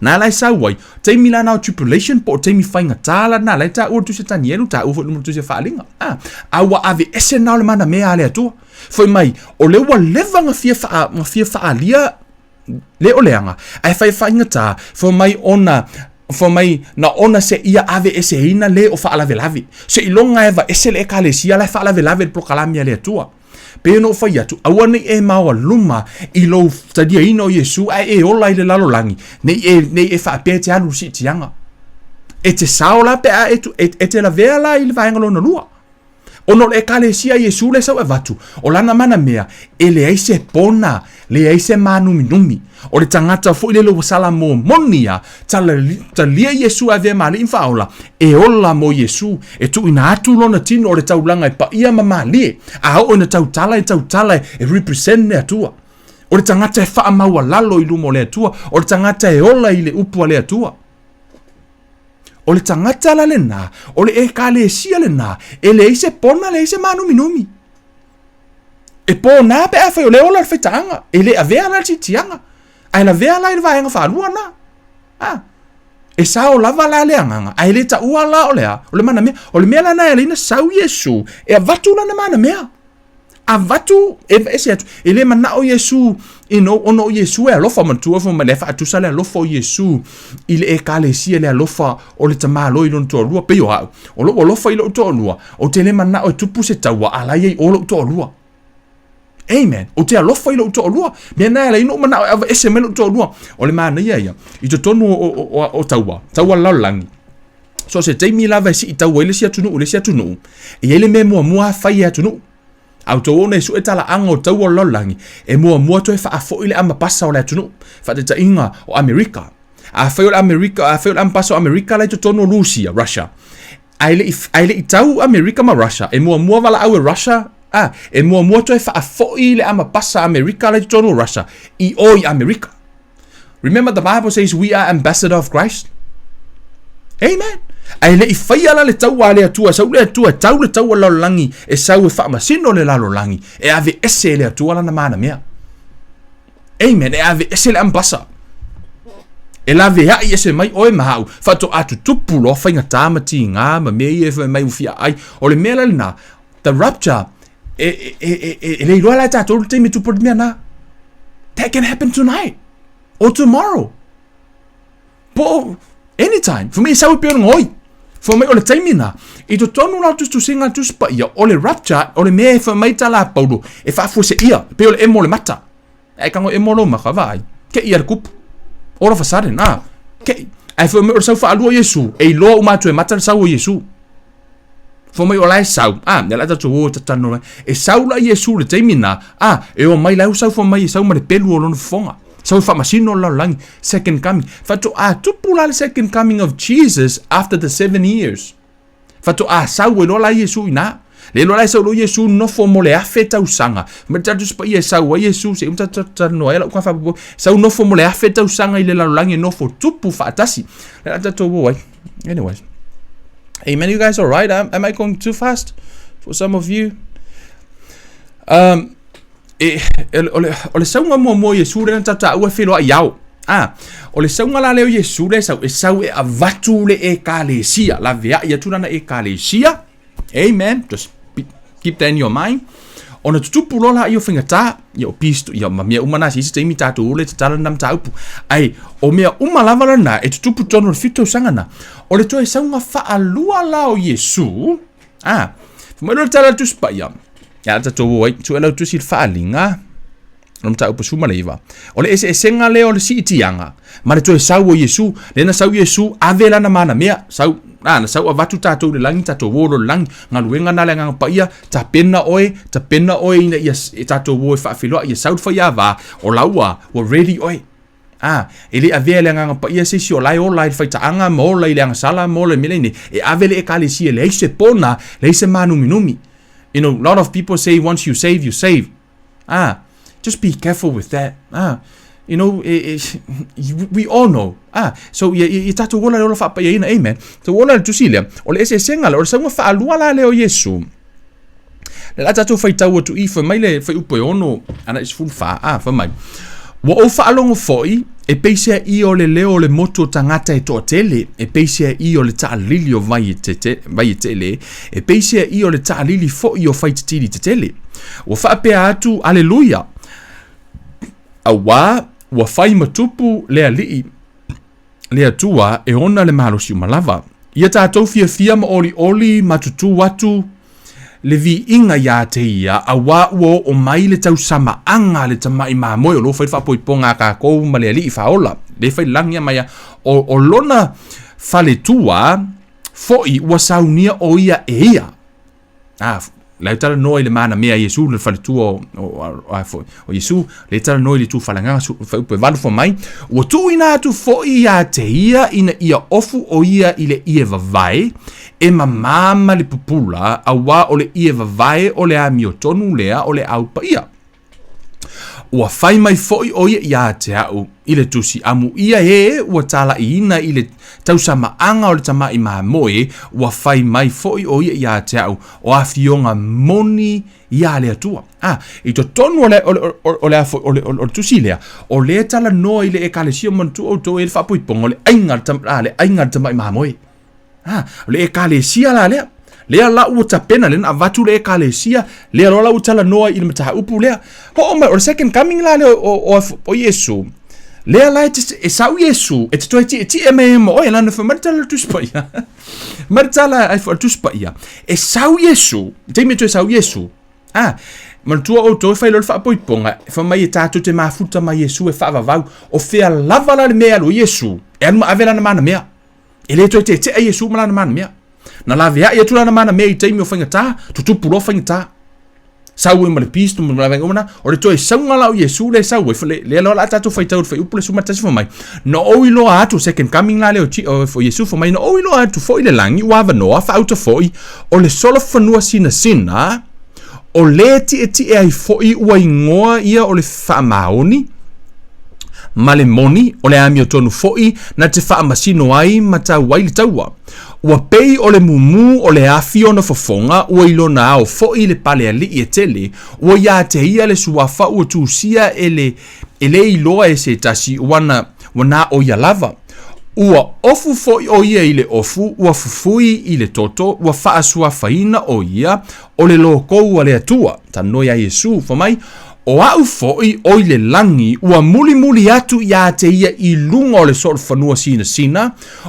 Na la e sau ai, taimi la na o tribulation po o taimi faigata la na, la e taua le tusi a Tanielu, taua foi i luma o le tusi a Faaaliga. Ah, a ua aveese na o le manamea a le Atua. Fai mai, o lea ua leva na fia, faa, na fia faalia le o leaga, ae fai faigata, fai mai ona, fai mai na ona seia aveeseina le o faalavelave. Seiloga e aveese le ekalesia la e faalavelave le polokalame a le Atua. Pei ona ou fai atu, aua ne i e maoaluma i lou taliaina o Iesu ae e ola i le lalolagi, ne i e, ne i e faapea e te alu i le siitiaga. E te sao la pe a e, e, e te lavea la i le vaega lona lua. Ona o le Ekalesia a Iesu lea e sau e avatu, o lana mana mea, e leai se pona, leai se mānuminumi. O le tagata foi lele ua sala momoni ia, talia Iesu e avea ma Alii ma Faaola, e ola mo Iesu, e tuuina atu lona tino o le taulaga e paia ma malie, a oo ina tautala e tautala e represent le Atua. O le tagata e faamaualalo i luma o le Atua, o le tagata e ola i le upu a le Atua. O le tagata la lena, o le Ekalesia lena, e leai se pona, leai se mānuminumi. E pona pe afai o le ola le faitaaga, e le avea la le siitiaga, ae lavea la i le vaega faalua na. A, e sao lava la le agaga, ae le taua la o le a, o le manamea. O le mea la na e ala ai ona sau Iesu, e avatu lana manamea. Avatu, e ese atu. E le manao Iesu, you know, ona o Iesu e alofa, manatua fai mai lea e faatusa le alofa o Iesu i le Ekalesia, le alofa o le tamāloi i lona toalua, pei o au. O lou alofa i lou toalua, ou te le manao e tupu se taua, a la e i ai o lou toalua. Amen. Ou te alofa i lou toalua. Mea na e ala ai ona ou manao e aveese mai lou toalua. O le manaia ia, i totonu o, o, o, o taua, taua lalolagi, so se taimi lava e sii tau ai le isi atunuu i le isi atunuu, e i ai le mea e muamua lava fai e atunuu. A outou o ona e sue talaaga o taua o le lalolagi, e muamua toe faafoi le amapasa o le atunuu. Faataitaiga, o Amerika. Afai o le Amerika, afai o le amapasa o Amerika la i totonu o Rusia, Russia, ae le i, ae le i tau Amerika ma Russia, e muamua valaau e Russia, a, e muamua toe faafoi le amapasa Amerika la i totonu o Russia, i o i Amerika. Remember the Bible says we are ambassador of Christ. Amen. Ae le i faia la le taua a le Atua, e sau le Atua e tau le taua lalolagi, e sau e faamasino le lalolagi, e aveese e le Atua lana mana mea. Amen. E aveese le ambasa. E laveai ese mai oe ma au, faatoa tutupu loa faigata ma tiga ma mea ia e fai mai ua fia ai. O le mea la lena, the rapture, e, e, e, e, e le iloa la e tatou le taimi e tupu ai le mea na. That can happen tonight or tomorrow. Po o anytime. Fai mai e sau e pei o le gaoi. Fai mai o le taimi na, i totonu la o tusitusiga a le Tusi Paia, o le rapture, o le mea e fai mai tala a Paulo, e faafuaseia, e pei o le emo o le mata. Ae tago emo lou maka, vaai, kei a le kupu. All of a sudden, ah, kei. Ae fai mai o le sau faalua o Iesu, e iloa uma atu e mata le sau o Iesu. Fai mai o la e sau, ah, ia la tatou o e tatano mai. E sau la Iesu i le taimi na, ah, e o mai la e sau fai mai e sau ma le pelu o lona fofoga. Sau e faamasino le lalolagi, second coming. Faatoa tupu la le second coming of Jesus after the 7 years. Faatoa sau ai loa la Iesu i ina. Le loa la e sau loa Iesu nofo mo le afe tausaga. Ma le tatou paia e sau ai Iesu se i tatou talanoa ai lau ka faapopo. Sau nofo mo le afe tausaga i le lalolagi e nofo tupu faatasi. Le la tatou o ai. Anyways. Amen. You guys all right? Am I going too fast for some of you? E, e, o, le, o le sauga muamua o Iesu lea na tatou taua e feiloai ao. Ah, o le sauga la lea o Iesu lea e sau, e sau e avatu le Ekalesia, laveai atu lana Ekalesia. Amen. Just be, keep that in your mind. Ona tutupu loa laia o faigata, ia o peace, ia ma mea uma na, se isi taimi tatou o le tatala lena mataupu. Ai, o mea uma lava lena e tutupu tonu o le 7 tausaga na. O le toe sauga faalua la o Iesu, ah, fai mai loa le tala a le Tusi Paia, Ia a tatou o ai, sue lau tusi i le faaaliga, o le mataupu 19. O le eseesega lea o le siitiaga ma le toe sau o Iesu. Lea na sau Iesu, ave lana mana mea, sau, a, na sau avatu tatou i le lagi, tatou o loa i le lagi. Galuega na a le Agaga Paia, tapena oe, tapena oe ina ia e tatou o e faafeiloai, ia sau le faiava, o la ua, ua ready oe. A, e le avea e le Agaga Paia se isi o la e ola i le faitaaga ma ola i le agasala ma ola i mea nei, e ave le Ekalesia e leai se pona, leai se mānuminumi. You know, lot of people say once you save, you save. Ah, just be careful with that. Ah, you know, e, e, we all know. Ah, so ia, ia, ia tatou ola le ola faapaiaina, amen. So ola le tusi lea, o le eseesega lea, o le sauga faalua la lea o Iesu. Le la tatou faitau atu i, fai mai le fuaiupu e ono agai 14, a, fai mai, Ua ou faalogo foi, e peiseai o le leo o le motu o tagata e toatele, e peiseai o le taalili o vai e tete, vai e tele, e peiseai o le taalili foi o faitetili tetele. Ua faapea atu, Aleluia! Auā, ua fai ma tupu le Alii, le Atua e ona le malosi uma lava. Ia tatou fiafia ma olioli ma tutū atu le viiga iā te ia, auā ua oo mai le tausamaaga a le tamai mamoe o lo o fai le faapoipoga a kākou ma le Alii Faaola, le fai lagi a mai a, o, o lona faletua foi ua saunia o ia e ia. A, la e talanoa i le manamea Iesu le faletua o, o, o, a foi, o Iesu, le talanoa i le tufalagaga su, fuaiupu e valu fai mai, ua tuuina atu foi ia te ia ina ia ofu o ia i le ie vavae, e mamā ma le pupula, auā o le ie vavae o le amiotonu lea o le Au Paia. Ua fai mai foi ʻo ia iā te a'u i le tusi amuia ē ua talaiina i le tausamaaga o le tamaʻi mamoe, ua fai mai foi ʻo ia iā te a'u o afioga moni iā le Atua. A, i totonu o le, o le, o le, o le, o le tusi lea, o lea talanoa i le Ekalesia manatua outou e le faapoipoga o le aiga a le, a, le aiga a le tamaʻi mamoe. Ha, o le ekalesia la lea. Lea la ua tapena, lea na avatu le ekalesia, lea loa la ua talanoa i le mataupu lea. Ho'o mai, o le second coming la lea o, o, o, o Iesu, lea la e, te, e sau Iesu, e te toe tietie mai ma oe, lana fai mai le tala o le Tusi Paia. Mai le tala ai fo le Tusi Paia. E sau Iesu, taimi e toe sau Iesu, Ah, manatua outou e fai loa le faapoipoga, e fai mai e tatou te mafuta ma Iesu e faavavau, o fea lava la le mea e alu ai Iesu, e alu ma ave lana mana mea. E le toe tetea Iesu ma lana mana mea. Na laveai atu lana mana mea i taimi o faigata, tutupu loa faigata. Sau ai ma le peace, ma le vaega uma na, o le toe sauga la o Iesu lea e sau ai, le, lea loa la tatou faitau i le fuaiupu le 11 fai mai, na ou iloa atu, second coming la lea o, o, o Iesu fai mai, na ou iloa atu foi le lagi ua avanoa faauta foi, o le solofanua sinasina, o le tietie ai foi ua igoa ia o le faamaoni, ma le moni, o le amiotonu foi na te faamasino ai ma tau ai le taua. Ua pei o le mumu o le afi ona fofoga, ua i lona ao foi le pale alii e tele, ua iā te ia le suafa ua tusia e le, e le iloa e se tasi, ua na, ua na o ia lava. Ua ofu foi o ia i le ofu, ua fufui i le toto, ua faasuafaina o ia, o le lokou a le Atua. Talanoa iā Iesu, fai mai, O a'u foi, o i le lagi, ua mulimuli atu iā te ia i luga o le solofanua sinasina,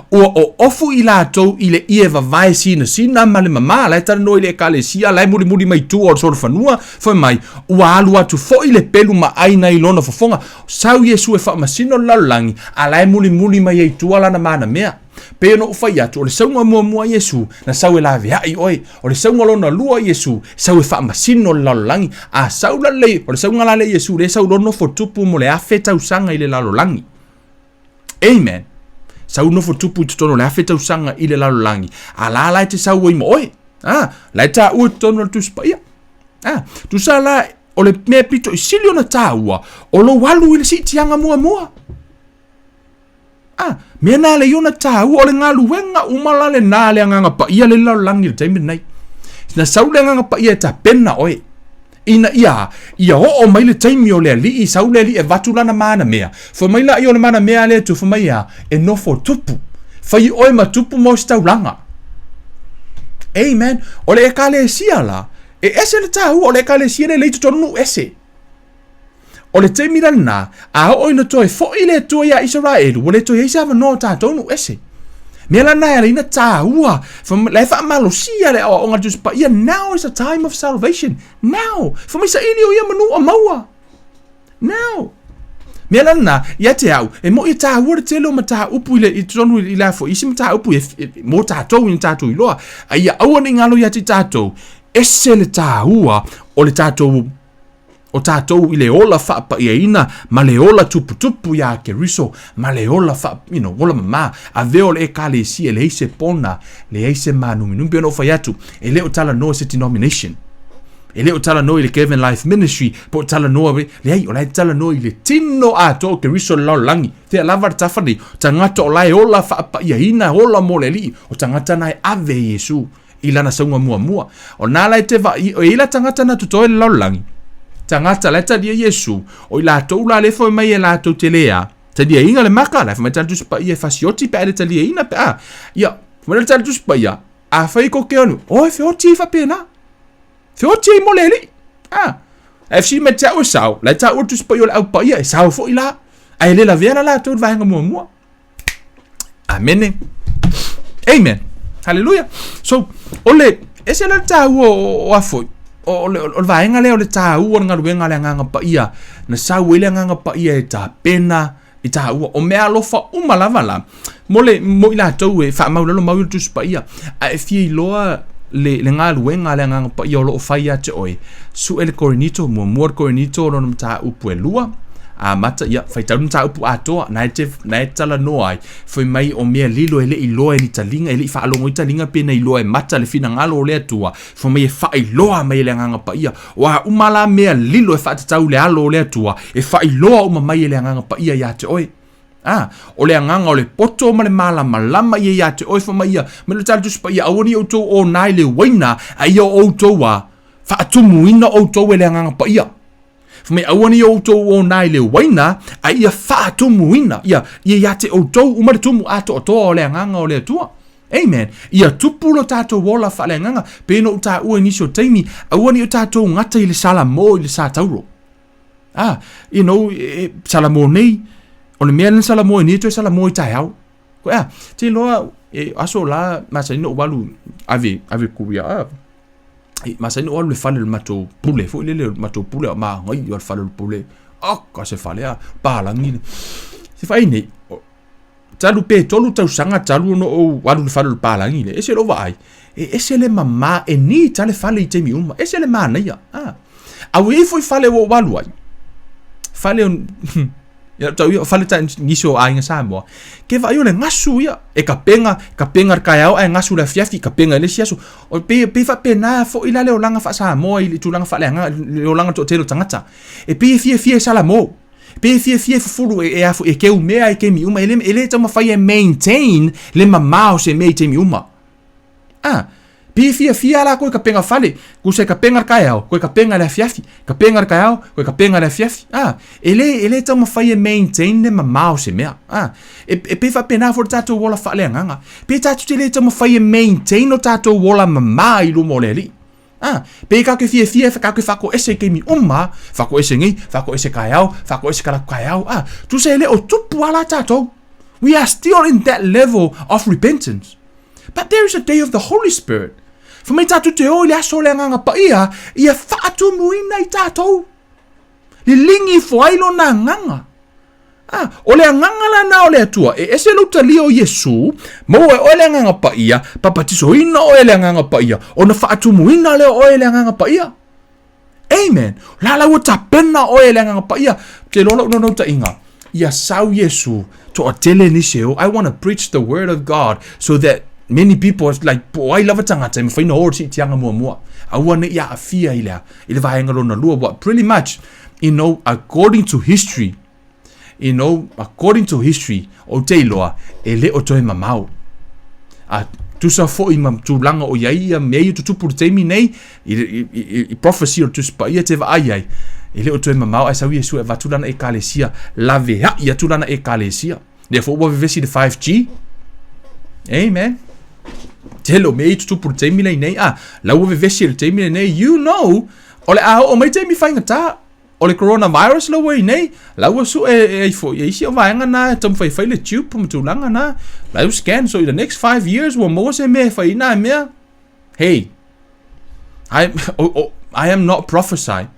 ua oofu i latou i le ie vavae sinasina ma le mamā, la e talanoa i le Ekalesia, la e mulimuli mai tua o le solofanua, fai mai, ua alu atu foi le pelu maʻai nai lona fofoga. Sau Iesu e faamasino le lalolagi, a la e mulimuli mai ai tua lana mana mea. Pei ona ou fai atu, o le sauga muamua a Iesu, na sau e laveai oe. O le sauga lona lua a Iesu, sau e faamasino le lalolagi. A sau la le, o le sauga la lea a Iesu, lea sau loa nofo tupu mo le afe tausaga i le lalolagi. Amen. Sau nofo tupu i totonu o le afe tausaga i le lalolagi. A la la e te sau ai ma oe. Ah, la e taua i totonu o le Tusi Paia. Ah, tusa la, o le mea pito i sili ona taua, o lou alu i le siitiaga muamua. A, mea na le iona tāua, o le galuega uma la lenā a le Agaga Paia le lalolagi i le taimi lenei. Na sau le Agaga Paia e tapena oe, ina ia, ia oo mai le taimi o le Alii, sau le Alii e avatu lana mana mea. Fai mai laia o le mana mea a le Atua, fai mai a, e nofo tupu. Fai oe ma tupu mo se taulaga. Amen. O le Ekalesia la, e ese le tāua, o le Ekalesia le lei totonu nuu ese. O le taimi la lenā, a oo ina toe foʻi le Atua iā Isaraelu, ua le toe i ai se avanoa o tatou nuu ese. Mea la na e ala ai ona tāua, la e faamalosia le aoaoga a le Tusi Paia, now is the time of salvation, now! Fai mai saili o ia manu ua maua, now! Mea la lenā, ia te au, e moʻi e tāua le tele o mataupu i le, i totonu i le a foi, isi mataupu e, e, mō tātou ina tātou iloa, a ia aua ne i ngalo ia te tātou, ese le tāua o le tātou o tātou i le ola faapaiaina ma le ola tuputupu iā Keriso ma le ola faa, you know, ola mamā, avea o le Ekalesia e leai se pona, leai se mānuminumi. Pei ona ou fai atu, e le o talanoa i se denomination. E le o talanoa i le Kevin Life Ministry, po o talanoa, leai, o la e talanoa i le tino atoa o Keriso le lalolagi. Fea lava le tafa nei, tagata o la e ola faapaiaina, ola mo le Alii, o tagata na e ave i Iesu. i lana sauga muamua. O nā la e te vaai, o i la tagata na totoe le lalolagi, tagata la e talia Iesu, o i latou la le foi mai e latou te le a, taliaina le maka, la e fai mai tala Tusi Paia e fasioti pe a le taliaina pe a. Ia, fai mai le tala Tusi Paia, a fai ko ke onu, oe feoti i faapena. Feoti ai mo le alii. A, FC mai te au e sao, la e taua le Tusi Paia o le Au Paia e sao foi la. Ae le lavea la latou i le vaega muamua. Amene. Amen. Hallelujah. So, o le, ese la le tāua o, o afoi, o, o, le, o le vaega lea o le tāua o le galuega a le Agaga Paia, na sau ai le Agaga Paia e tapena i tāua, o mea alofa uma lava la, mo le, mo i latou e faamaulalo mau i le Tusi Paia, a e fia iloa le, le galuega a le Agaga Paia o lo o fai ia te oe, sue le Korinito, muamua le Korinito lona mataupu e lua, amata, ia, faitau le mataupu atoa, na e te, na e talanoa ai, fai mai o mea lilo e le i iloa e ni taliga, e le i faalogo i taliga pe na iloa e mata le finagalo o le Atua, fai mai e faailoa mai e le Agaga Paia, o a uma la mea lilo e faatatau i le alo o le Atua, e faailoa uma mai e le Agaga Paia ia te oe. A, o le agaga o le poto ma le malamalama ia ia te oe, fai mai ia, mai le tala Tusi Paia, aua ne i outou ona i le uaina, a ia outou a faatumuina outou e le Agaga Paia. Fai mai, aua ne i outou ona i le uaina, a ia faatumuina, ia, ia ia te outou uma le tumu atoatoa o le agaga o le Atua. Amen. Ia tupu lo tatou ola faaleagaga, pei ona ou taua i nisi o taimi, aua ne i o tatou gata i le Salamo i le Satauro. Ah, you know, e, e, Salamo nei, o le mea lena Salamo e nei toe Salamo i taeao. Koe a, te loa, e, aso la, masani no walu, ave, ave kuia, ah, e, masani no walu le fale le matou pule, foi lele le matou pule, o maangai o le fale o le pule, oh, ka se fale a, palangi. Se fai nei, talu pe tolu tausaga talu ona ou alu i le fale o le palagi lea, ese lou vaai, e ese le mama e neat a le fale i taimi uma, ese le manaia. Ah. A ua i ai foi fale ua ou alu ai, fale o ia tau ia fale ta nisi o aiga Samoa, ke vaai o le gasu ia, e kapega, kapega le taeao ae gasu le afiafi, kapega i le isi aso. O pei pei faapena foi la le olaga faa-Samoa i le tulaga faaleagaga, le olaga toatele o tagata. E pei e fiafia e Salamo. Pe fiafia e fufulu e, e, afu, e keu mea i taimi uma, e le, e le taumafai e maintain le mamao o se mea i taimi uma. Ah, pe fiafia la koe kapenga fale, kusa e kapenga le taeao, koe kapenga le afiafi, kapenga le taeao, koe kapenga le afiafi. Ah, e le, e le taumafai e maintain le mamao o se mea. Ah, e, e pei faapena foi le tatou ola faaleagaga. Pe tatou te le taumafai e maintain o tatou ola mamā i luma o le Alii. A, pei ka ke fiafia e ka ke whakoese i taimi uma, whakoese nei, whakoese kaeao, whakoese ka laku kaeao, a, tusa e le o tupu ala tātou. We are still in that level of repentance. But there is a day of the Holy Spirit. Fa mai tātou te o i le aso o le Agaga Paia, ia whaatumuina i tātou. Lilingi ifo ai lona agaga. A, o le agaga lena o le Atua, e ese lou talia o Iesu, maua e oe le Agaga Paia, papatisoina oe e le Agaga Paia, ona faatumuina lea o oe e le Agaga Paia. Amen. La la ua tapena oe e le Agaga Paia. Te iloa lou naunautaiga, ia sau Iesu, toatele nisi e o. I want to preach the word of God so that many people like po o ai lava tagata e mafai ona o i le siitiaga muamua. Aua ne i aafia i le a, i le vaega lona lua. Ua pretty much, you know, according to history, you know, according to history, ou te iloa, e le o toe mamao. A tusa foi ma tulaga o i ai ia mea ia tutupu i le taimi nei, i, i, i, i prophecy o le Tusi Paia te vaai ai, e le o toe mamao ae sau Iesu e avatu lana ekalesia, laveai atu lana ekalesia. Lea foi ua vevesi le 5G. Amen. Tele o mea ia tutupu i le taimi lenei, a, la ua vevesi i le taimi lenei, you know, o le a oo mai taimi faigata. O le coronavirus la ua i nei, la ua sue e ai foi e isi o vaega na e taumafai e fai le tube ma tulaga na. La ua scan, so in the next 5 years ua maua se mea e fai ai na mea. Hey, I, oh, oh, I am not prophesy,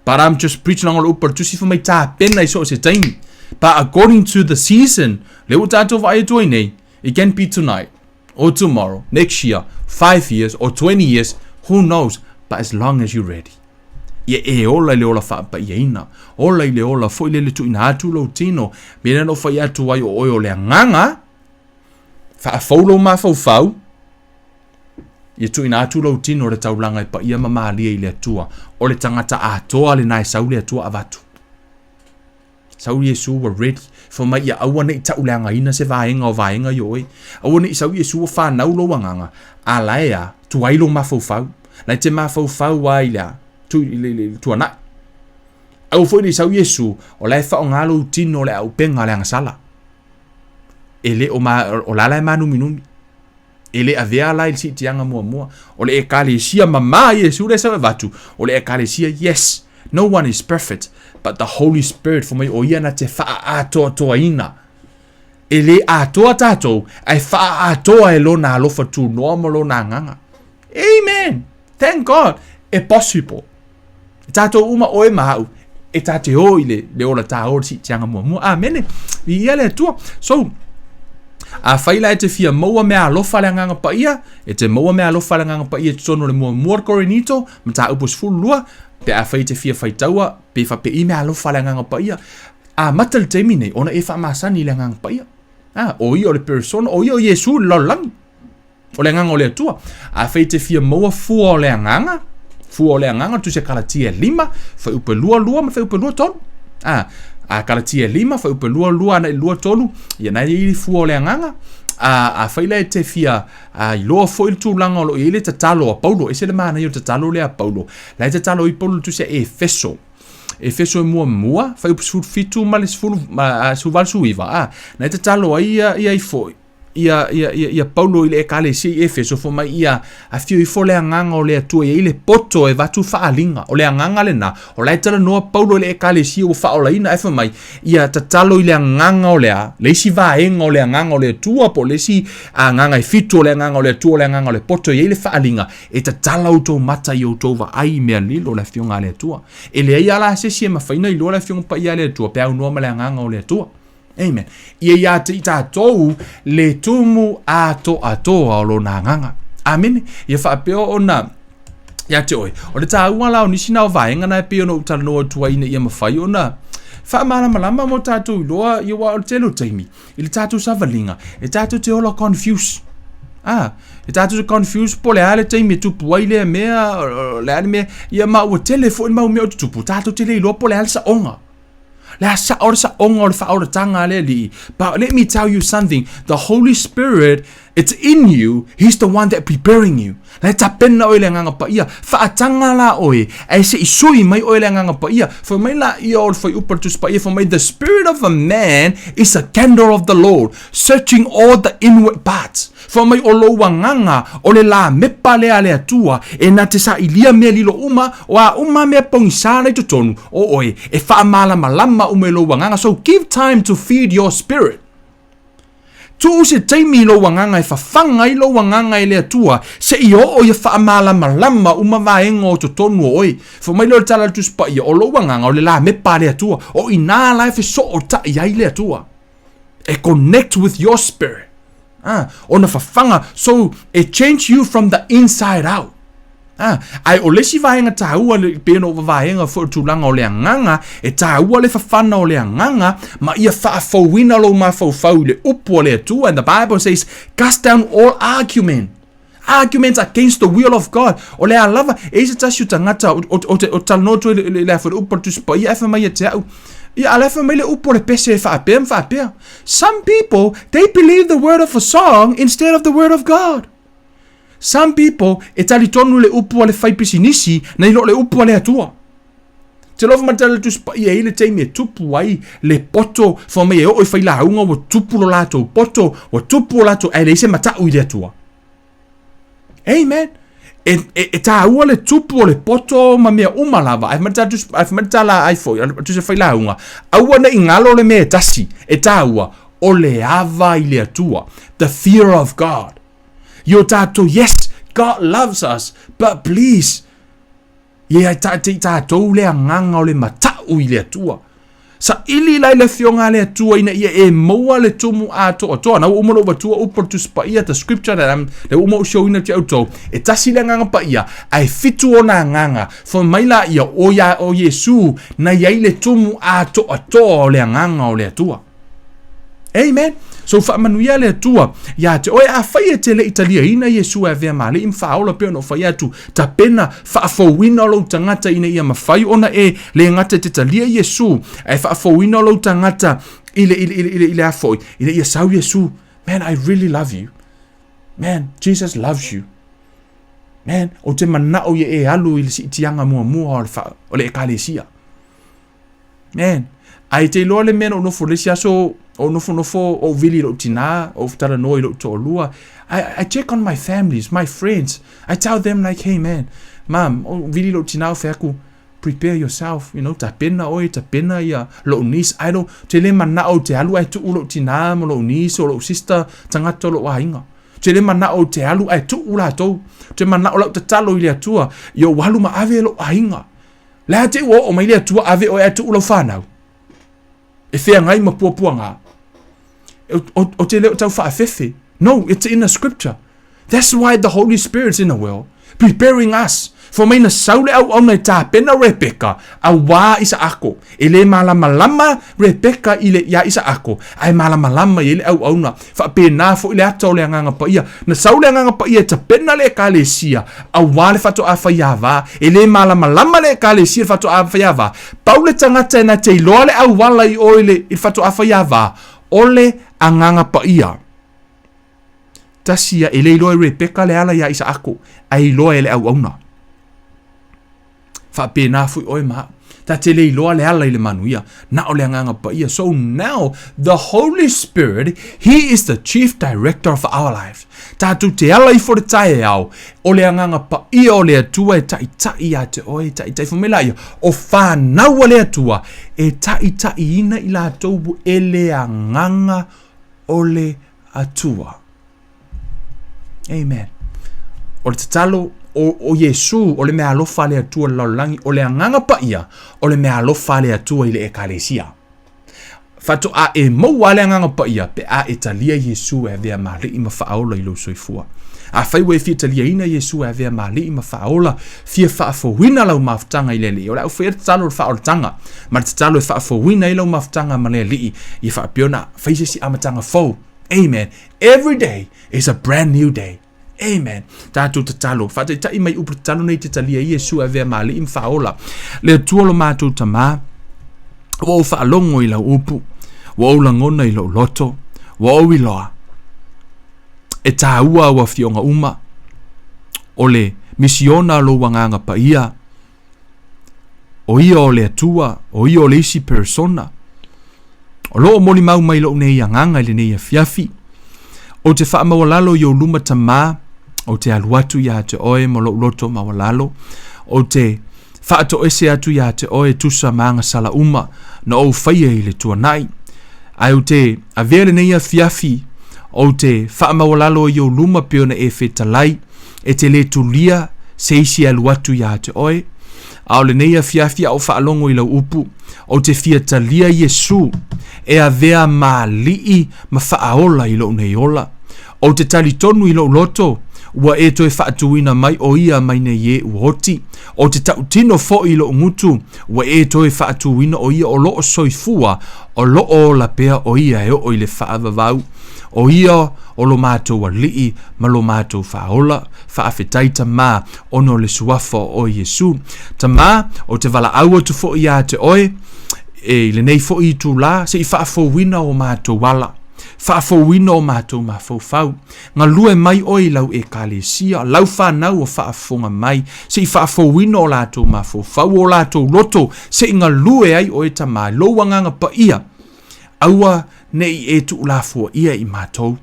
but I'm just preaching leaga o le upu a le Tusi fai mai tapena i so o se taimi. But according to the season, lea ua tatou vaai atu ai nei, it can be tonight, or tomorrow, next year, 5 years, or 20 years, who knows, but as long as you're ready. Ia e ola i le ola faapaiaina, ola i le ola foi lele tuuina atu lou tino, mea lea na ou fai atu ai o oe o le agaga, faafou lou mafaufau, ia tuuina atu lou tino le taulaga e paia ma malie i le Atua, o le tagata atoa lena e sau le Atua avatu. Sau Iesu ua ready, fai mai ia aua ne i tauleagaina se vaega o vaega i oe. Aua ne i sau Iesu ua fanau lou agaga, a la e a, tuai lou mafaufau. La e te mafaufau a i le a, tu, i le, le, le tuanai. Aua foi ne i sau Iesu, o la e faaaoga lou tino o le auupega o le agasala. E le o, ma, o la la e mānuminumi. E le avea la i le siitiaga muamua. O le ekalesia mamā Iesu lea e sau e avatu, o le ekalesia, yes, no one is perfect, but the Holy Spirit fai mai o ia na te faaatoatoaina. E le atoa tatou, ae faaatoa e lona alofa tunoa ma lona agaga. Amen! Thank God! E possible. E tatou uma oe ma au, e ta te o i le, le ola tā o le siitiaga muamua. Amene! Viia le Atua. So, Afai la e te fia maua meaalofa a le Agaga Paia, e te maua meaalofa a le Agaga Paia i totonu o le muamua o le Korinito, mataupu 12, pe afai e te fia faitaua, pe faapei meaalofa a le Agaga Paia. Amata le taimi nei ona e faamasani i le Agaga Paia. Ah, o ia o le persona, o ia o Iesu i le lalolagi. O le Agaga o le Atua. Afai e te fia maua fua o le Agaga, fua o le Agaga, Tusi a Kalatia e 5, fuaiupu e 22 ma fuaiupu e 23. A, a Kalatia e 5, fuaiupu e 22 ana i 23, ia na i ai fua o le Agaga. A, afai la e te fia a, iloa foi le tulaga o lo o i ai le tatalo a Paulo, ese le manaia o le tatalo lea a Paulo. La e tatalo ai Paulo i le Tusi a Efeso. Efeso e muamua, fuaiupu 17 ma le 18, a, na e tatalo ai ia, ia ifo, ia, ia, ia, ia Paulo i le ekalesia i Efeso, fai mai ia afio ifo le agaga o le Atua e i ai le poto e avatu faaaliga. O le agaga lena, o la e talanoa Paulo i le ekalesia ua faaolaina, ae fai mai, ia tatalo i le agaga o le a, le isi vaega o le agaga o le Atua, po o le isi agaga e fitu o le agaga o le Atua, o le agaga o le poto e i ai le faaaliga, e tatala outou mata i outou vaai i mea lilo le afioga a le Atua. E leai lava la se isi e mafai ona iloa le afioga paia a le Atua pe aunoa ma le agaga o le Atua. Amen. Ia ia te i tatou le tumu atoatoa o lona agaga. Amene. Ia faapea ona ia te oe. O le taua la o nisi na o vaega na e pei ona ou talanoa atu ai ina ia mafai ona faamalamalama mo tatou iloa ia aua o le tele o taimi i le tatou savaliga e tatou te ola confuse. Ah, e tatou te confuse po o le a le taimi e tupu ai lea mea, o le a le mea, ia ma ua tele foi le mau mea o tutupu, tatou te le iloa po o le a le saoga. Le a sao le saoga o le faaolataga a le Alii. But let me tell you something, the Holy Spirit, it's in you, he's the one that preparing you. La e tapena oe i le Agaga Paia. Faataga la oe, ae se i sui mai oe i le Agaga Paia. Fai mai laia o le fuaiupu a le Tusi Paia, fai mai, the spirit of a man is a candle of the Lord, searching all the inward parts. Fai mai o lou agaga, o le lamepa lea a le Atua, e na te sailia mea lilo uma, o a uma mea pogisa la i totonu o oe, e faamalamalama uma e lou agaga. So give time to feed your spirit. Tuu se taimi i lou agaga e fafaga ai lou agaga e le Atua, se i oo ia faamalamalama uma vaega o totonu o oe. Fai mai lea o le tala a le Tusi Paia, o lou agaga o le lamepa a le Atua, o i ina la e fesootai ai le Atua. E connect with your spirit. Ah, ona fafaga, so it change you from the inside out. Ah, ae o le isi vaega taua le pei ona ou vavaega foi o le tulaga o le agaga, e taua le fafana o le agaga ma ia faafouina lou mafaufau i le upu a le Atua. And the Bible says, cast down all argument. Arguments against the will of God. O le a lava, e i se tasi o tagata, o, o, o, te, o talanoa atu ai le, le, le, le upu o le Tusi Paia, ae fai mai ia te au, ia, a la e fai mai le upu o le pese e faapea ma faapea. Some people, they believe the word of a song instead of the word of God. Some people, e talitonu le upu a le faipisinisi nai lo le upu a le Atua. Te alofa mai le Tusi Paia e i ai le taimi e tupu ai le poto, fai mai e oo i failauga ua tupu lo latou poto, ua tupu o latou, ae leai se matau i le Atua. Amen. E, e, e tāua le tupu o le poto ma mea uma lava. Ae fai mai le ae fai mai le tala ai foi, a le Tusi Failauga, aua ne i galo le mea e tasi, e tāua, o le ava i le Atua. The fear of God. I o tātou, yes, God loves us, but please, Ia te i tātou le agaga o le matau i le Atua. Saili la i le afioga a le Atua ina ia e maua le tumu atoatoa. Na ua uma lou avatua upu o le Tusi Paia, the scripture that I'm, le ua uma ou showina atu i outou, e tasi le agaga paia, ae fitu ona agaga. Fai mai la ia, o ia o Iesu, na i ai le tumu atoatoa o le agaga o le Atua. Amen. So faamanuia le Atua ia te oe. Afai e te le i taliaina Iesu e avea ma Alii ma Faaola pei ona ou fai atu, tapena faafouina lou tagata ina ia mafai ona e le gata e te talia Iesu, ae faafouina lou tagata i le, i le, i le, i le, i le a foi, ina ia sau Iesu. Man, I really love you. Man, Jesus loves you. Man, ou te manao ia e alu i le siitiaga muamua o le, fa, o le ekalesia. Man, ae te iloa le mea na ou nofo le isi aso, ou nofonofo, ou vili i lou tinā, ou talanoa i lou toalua. I, I check on my families, my friends. I tell them like, hey man, mom, ou vili i lou tinā, ou fai atu, prepare yourself, you know, tapena oe, tapena ia lou niece. I don't, te le manao te alu ae tuu lou tinā ma lou niece o lou sister, tagata o lou aiga. Te le manao te alu ae tuu latou. Te manao lau tatalo i le Atua, ia ou alu ma ave lou aiga. Le a te ua oo mai le Atua ave oe ae tuu lau fanau e feagai ma puapuaga. Ou te le o tau faafefe. No, it's in the scripture. That's why the Holy Spirit's in the world, preparing us. Fai mai na sau le auauna e tapena Rebeka, auā Isaako. E le malamalama Rebeka i le, iā Isaako, ae malamalama i ai le auauna. Faapena foi le ata o le Agaga Paia. Na sau le Agaga Paia e tapena le Ekalesia, auā le faatoa faiava. E le malamalama le Ekalesia i le faatoa faiava. Pau le tagata e na te iloa le auala i o i le, i le faatoa faiava, o le Agaga Paia. Tasi ia, e le iloa e Rebeka le ala iā Isaako, ae iloa e le auauna. Faapena foi oe ma au. Ta te le iloa le ala i le manuia, na o le Agaga Paia. So now, the Holy Spirit, He is the chief director of our lives. Tatou te ala ifo le taeao, o le Agaga Paia o le Atua e taitai ia te oe, e taitai. Fai mai laia, o fanau a le Atua, e taitaiina i latou e le Agaga o le Atua. Amen. O le tatalo o, o Iesu, o le meaalofa a le Atua i le lalolagi, o le Agaga Paia, o le meaalofa a le Atua i le Ekalesia. Faatoa e maua le Agaga Paia pe a e talia Iesu e avea ma Alii ma Faaola i lou soifua. Afai ua e fia taliaina Iesu e avea ma Alii ma Faaola, fia faafouina lau mafutaga i le Alii. O le a ou faia le tatalo o le faaolataga, ma le tatalo e faafouina ai lau mafutaga ma le Alii, ia faapea ona fai se isi amataga fou. Amen. Every day is a brand new day. Amen. Tatou tatalo. Faataitai mai upu tatalo nei te talia i Iesu e avea ma Alii ma Faaola. Le Atua lo matou Tamā, ua ou faalogo i lau upu, ua ou lagona i lou loto, ua ou iloa. E tāua au afioga uma, o le misiona a lou Agaga Paia, o ia o le Atua, o ia o le isi persona. O lo o molimau mai lou nei agaga i lenei afiafi. Ou te faamaualalo i ou luma Tamā, ou te alu atu iā te oe ma lou loto maualalo. Ou te faatoese atu iā te oe tusa ma agasala uma na ou faia i le tuanai. Ae ou te avea lenei afiafi, ou te faamaualalo i ou luma pei ona e fetalai, e te le tulia se isi e alu atu iā te oe. A o lenei afiafi a ou faalogo i lau upu, ou te fia talia Iesu e avea ma alii ma faaola i lou nei ola. Ou te talitonu i lou loto, ua e toe faatuina mai o ia mai nei e ua oti. Ou te tautino foi i lou gutu, ua e toe faatuina o ia o loo soifua, o loo ola pea o ia e oo i le faavavau. O ia o lo matou Alii ma lo matou Faaola, faafetai Tamā, ona o le suafa o oe Iesu. Tamā, ou te valaau atu foi iā te oe, e, i lenei foi itulā, se i faafouina o matou ala, faafouina o matou mafaufau. Galue mai oe i lau Ekalesia, lau fanau o faafofoga mai, se i faafouina o latou mafaufau, o latou loto, se i galue ai oe Tamā, i lou Agaga Paia, Aua ne i e tuulafoaia i matou.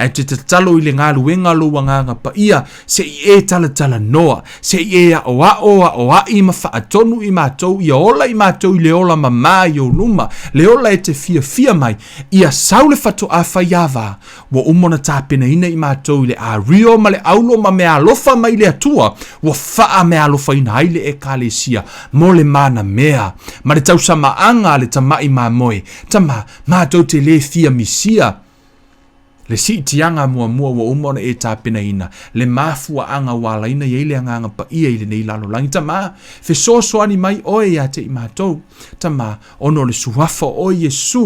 Ae te tatalo i le galuega a lou Agaga Paia, se i e talatalanoa, se i e aʻoaʻo, aʻoaʻi ma faatonu i matou, ia ola i matou i le ola mamā i ou luma, le ola e te fiafia mai, ia sau le fatoʻa faiava, ua uma ona tapenaina i matou i le ario ma le aulo ma meaalofa mai le Atua, ua faameaalofaina ai le Ekalesia mo le manamea ma le tausamaaga a le tamaʻi mamoe. Tama, matou te lē fia misia le siitiaga muamua ua uma ona e tapenaina, le mafuaaga ua alaina i ai le Agaga Paia i lenei lalolagi. Tama, fesoasoani mai oe ia te i matou. Tama, ona o le suafa o oe Iesu,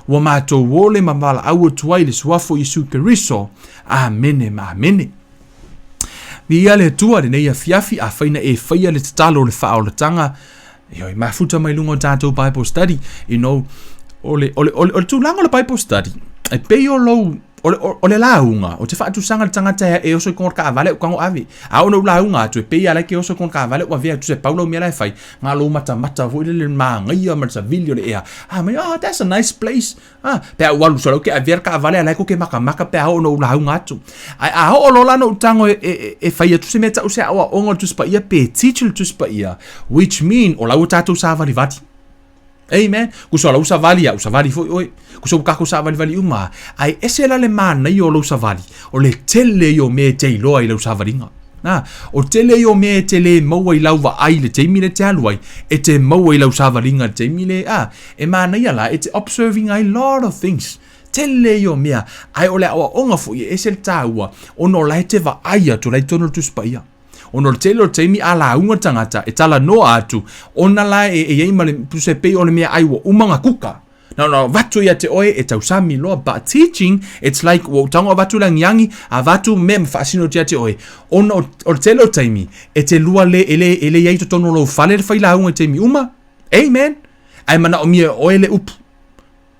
ua matou ole ma valaau atu ai i le suafa o Iesu Keriso. Amene ma amene. Viia le Atua i lenei afiafi, afai na e faia le tatalo o le faaolataga, ioe, mafuta mai luga o tatou Bible study, you know, o le, o le, o le, o le tulaga o le Bible study, e pei o lou, o le, o le lauga, o te faatusaga le tagata e, e oso i kongo kaavale o kango ave. A ona u lauga atu, e pei ala ke oso i kongo kaavale o avea atu se paulau mea la e fai, ngā lou matamata foi le le māngaia ma le savili o le ea. Ah, mai, oh, that's a nice place. Ah, pe a ua alu solo ke avea le kaavale a la e koke makamaka pe a oo ona ou lauga atu. Ae a oo loa la ona ou tago e, e, e fai atu se mea tau se aoaoga o le Tusi Paia pe teach le Tusi Paia, which mean o la ua tatou savalivali. Amen. Kusa o lau savali au savali foi oe. Kusa ua kakou savalivali uma. Ae ese la le manaia o lou savali, o le tele ia o mea e te iloa i lau savaliga. Na, o tele ia o mea e te le maua i lau vaai i le taimi le te alu ai, e te maua i lau savaliga i le taimi le, a, e manaia la, e te observing ai lot of things. Tele ia o mea, ae o le aoaoga foi e ese le taua, ona o la e te vaai atu, o la e i totonu o le Tusi Paia. Ona o le tele o taimi a lauga le tagata e talanoa atu, ona la e, e i ai ma le, tusa e pei o le meaai ua uma ona kuka. Na ona avatu ia te oe e tausami loa, but teaching, it's like ua ou tago avatu le agiagi, avatu mea ma faasino atu ia te oe. Ona o, o le tele o taimi, e te lua le, e le, e le i ai i totonu o lou fale le failauga i taimi uma. Amen. Ae manaomia e oe le upu.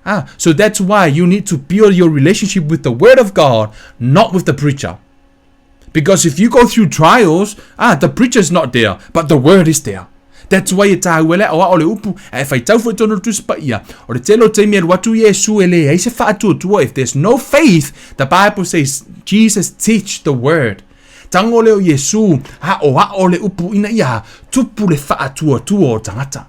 Ah, so that's why you need to build your relationship with the word of God, not with the preacher. Because if you go through trials, ah, the preacher's not there, but the word is there. That's why e tāua le aoao le upu, a e faitau foi tonu le Tusi Paia. O le tele o taimi e alu atu Iesu e leai se faatuatua. If there's no faith, the Bible says Jesus teach the word. Tango lea o Iesu, aoao le upu ina ia tupu le faatuatua o tagata.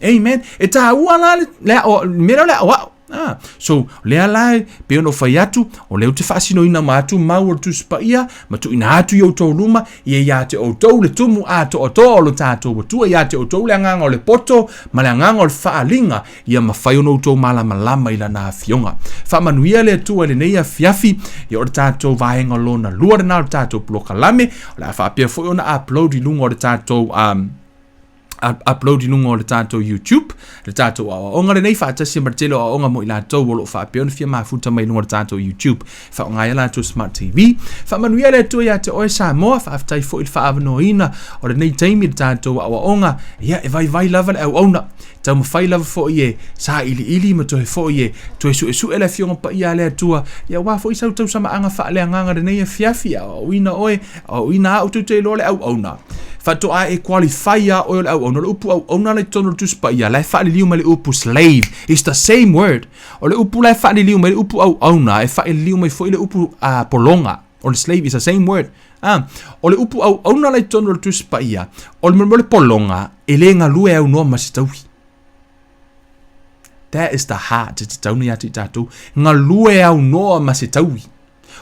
Amen. E tāua la le, le ao, mea lea o le aoao. Ah, so, lea la e, pei ona ou fai atu, o lea ou te faasinoina ma atu mau o le Tusi Paia, ma tuuina atu i outou luma, ia ia te outou le tumu atoatoa o lo tatou Atua, ia te outou le agaga o le poto ma le agaga o le faaaliga, ia mafai ona outou malamalama i lana afioga. Faamanuia le Atua i lenei afiafi, ia o le tatou vaega lona lua lena o le tatou polokalame, o le a faapea foi ona upload i luga o le tatou um, upload i luga o le tatou YouTube, le tatou aoaoga lenei faatasi ma le tele o aoaoga mo i latou o lo o faapea ona fia mafuta mai luga o le tatou YouTube. Faaaoga ai a latou Smart TV. Faamanuia le Atua ia te oe Samoa, faafetai foi i le faaavanoaina o lenei taimi i le tatou aoaoga. Ia, e vaivai lava le auauna. Taumafai lava foi e sailiili ma toe foi e toe suesue le Afioga Paia a le Atua, ia aua foi sau tausamaaga faaleagaga lenei afiafi, aoaoina oe, aoaoina au tou te iloa le auauna. Faatoa e qualify ia oe o le auauna. O le upu auauna la i totonu o le Tusi Paia, la e faaliliu mai le upu slave. It's the same word. O le upu la e faaliliu mai le upu auauna, e faaliliu mai foi le upu uh, pologa. O le slave is the same word. Ah, o le upu auauna la i totonu o le Tusi Paia, o le mea o le pologa, e le galue aunoa ma se taui. That is the heart e tatau nei ia te i tatou. Galue aunoa ma se taui.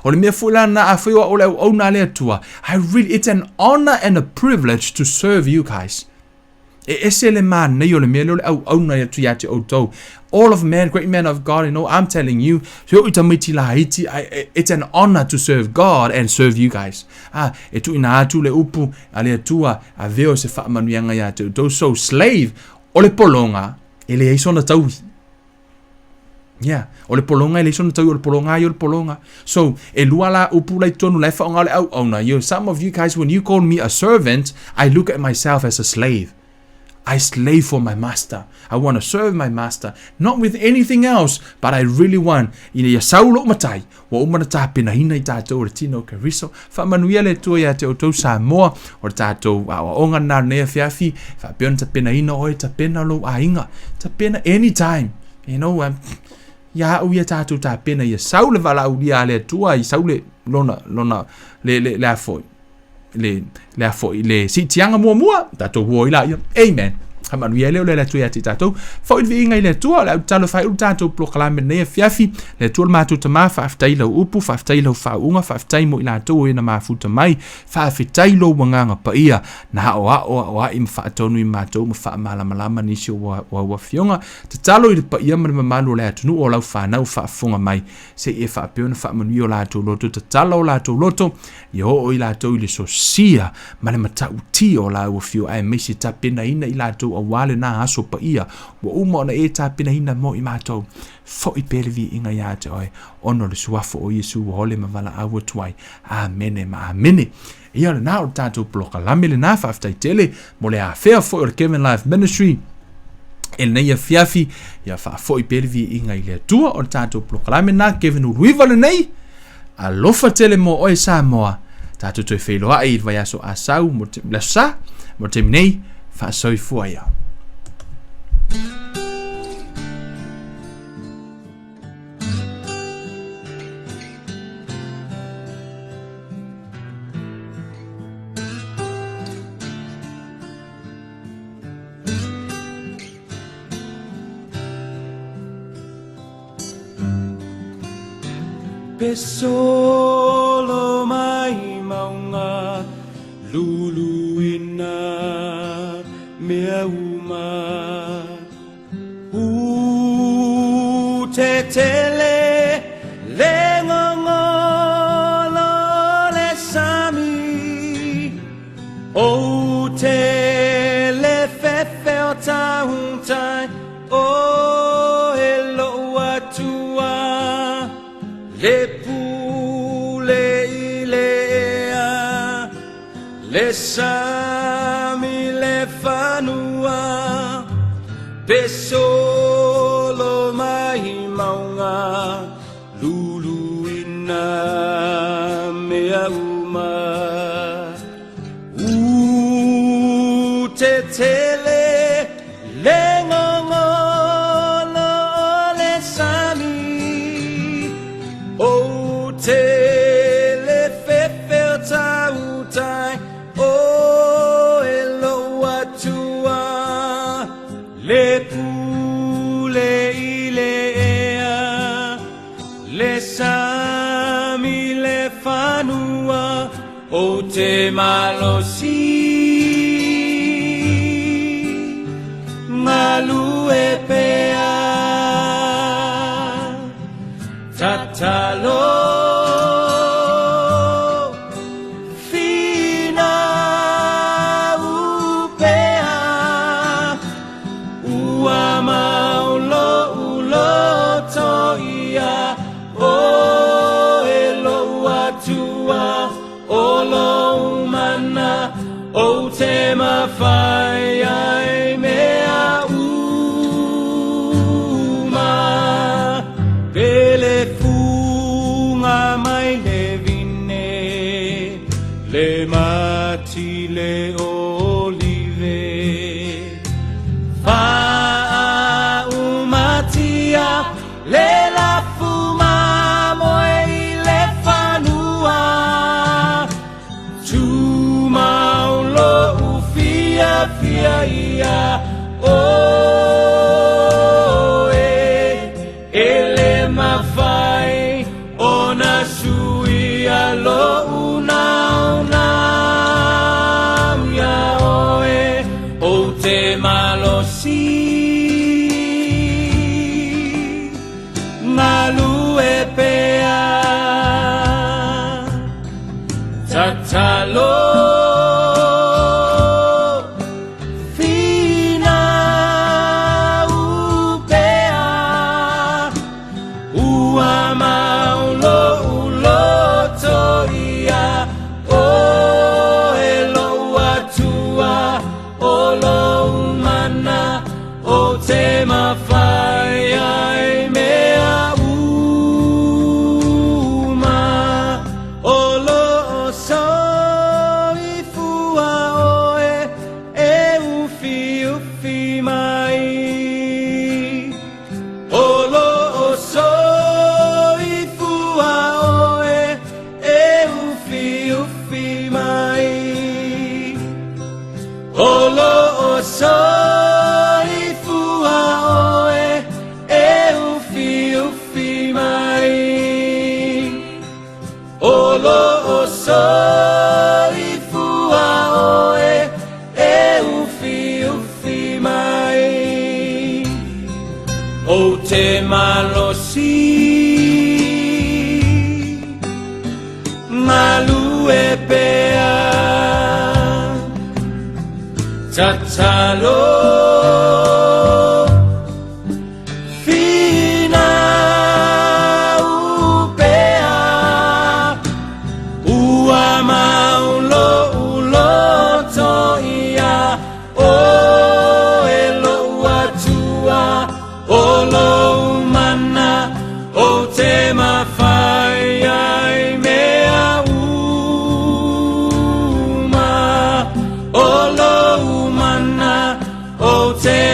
O le mea foi la na a foi o au le auauna a le Atua, I really, it's an honor and a privilege to serve you guys. E ese le manaia o le mea lea o le auauna atu ia te outou. All of men, great men of God, you know, I'm telling you, se o i tamaiti laiti, I, it's an honor to serve God and serve you guys. Ah, e tuuina atu le upu a le Atua, avea o se faamanuiaga ia te outou. So, slave, o le pologa, e leai sona taui. Yeah. O le pologa e leai sona taui, o le pologa ai o le pologa. So, e lua la upu la i totonu la e faaaoga o le auauna. You, some of you guys, when you call me a servant, I look at myself as a slave. I slave for my master. I want to serve my master. Not with anything else, but I really want. Ina ia sau lou matai, ua uma ona tapenaina i tatou o le tino o Keriso. Faamanuia le Atua ia te outou Samoa, o le tatou aoaoga lena o lenei afiafi, faapea ona tapenaina oe, tapena lou aiga, tapena anytime. You know, um, ia au ia tatou tapena ia sau le valaaulia a le Atua, i sau le lona, lona, le, le, le a foi, le, le a foi, le siitiaga muamua, tatou o ai laia. Amen. Faamanuia ai lea o le Atua ia te i tatou. Foi le viiga i le Atua, o le au tatalo e faaiu le tatou polokalame lenei afiafi. Le Atua le matou Tama, faafetai i lau upu, faafetai i lau faauuga, faafetai mo i latou o e na mafuta mai, faafetai lou agaga paia, na aoao, aoai ma faatonu i matou ma faamalamalama nisi o au afioga. Tatalo i le paia ma le mamalu o le atunuu o lau fanau faafofoga mai, se i e faapea ona faamanuia o latou loto, tatala o latou loto, Ia oo i latou i le sosia ma le matautia o lāua afio, aemaise tapenaina i latou auā lenā aso paia ua uma ona e tapenaina mo i matou. Foi pea le viiga iā te oe, ona o le Suafa o Iesu ua ole ma valaau atu ai. Amene ma amene. Ia, o lenā o le tatou polokalame lenā, faafetai tele mo le afea foi o le Kevin Life Ministry e lenei afiafi, ia faafoi pea le viiga i le Atua o le tatou polokalame lenā, Kevin Uluiva lenei. Alofa tele mo oe Samoa. Tatou toe feiloai i le vaiaso a sau mo te, le aso Sa, mo le taimi nei, faasoifua ia. Pe solo mai mauga luluina mea uma. U te tele. Le sami le fanua pe solo mai mauga luluina mea uma. U te tele le gogolo o le sami, o te le fefe o tautai o e lou Atua, le pule i le ea, le sami le fanua, o te malosi galue pea. Tatalo finau pea, ua mau lou loto ia oe lou Atua, o lou mana ou te mafai ai mea uma. Pe le fuga mai le vine, le mati le olive, faaumatia le lafu mamoe i le fanua, tumau lou fiafia ia oe, e le mafai ona suia lou naunau ia oe, ou te malosi galue pea. Tatalo finau pea, ua mau lou loto ia oe lou Atua, o lou mana ou te mafai ai mea uma. O loo soifua oe e ufiufi mai, o loo soifua oe e ufiufi mai, o loo soifua oe e ufiufi mai, o loo soifua oe e ufiufi mai, ou te malosi galue pea. Tatalo finau pea, ua mau lou loto ia oe lou Atua, o lou mana ou te mafai ai mea uma, o lou mana ou te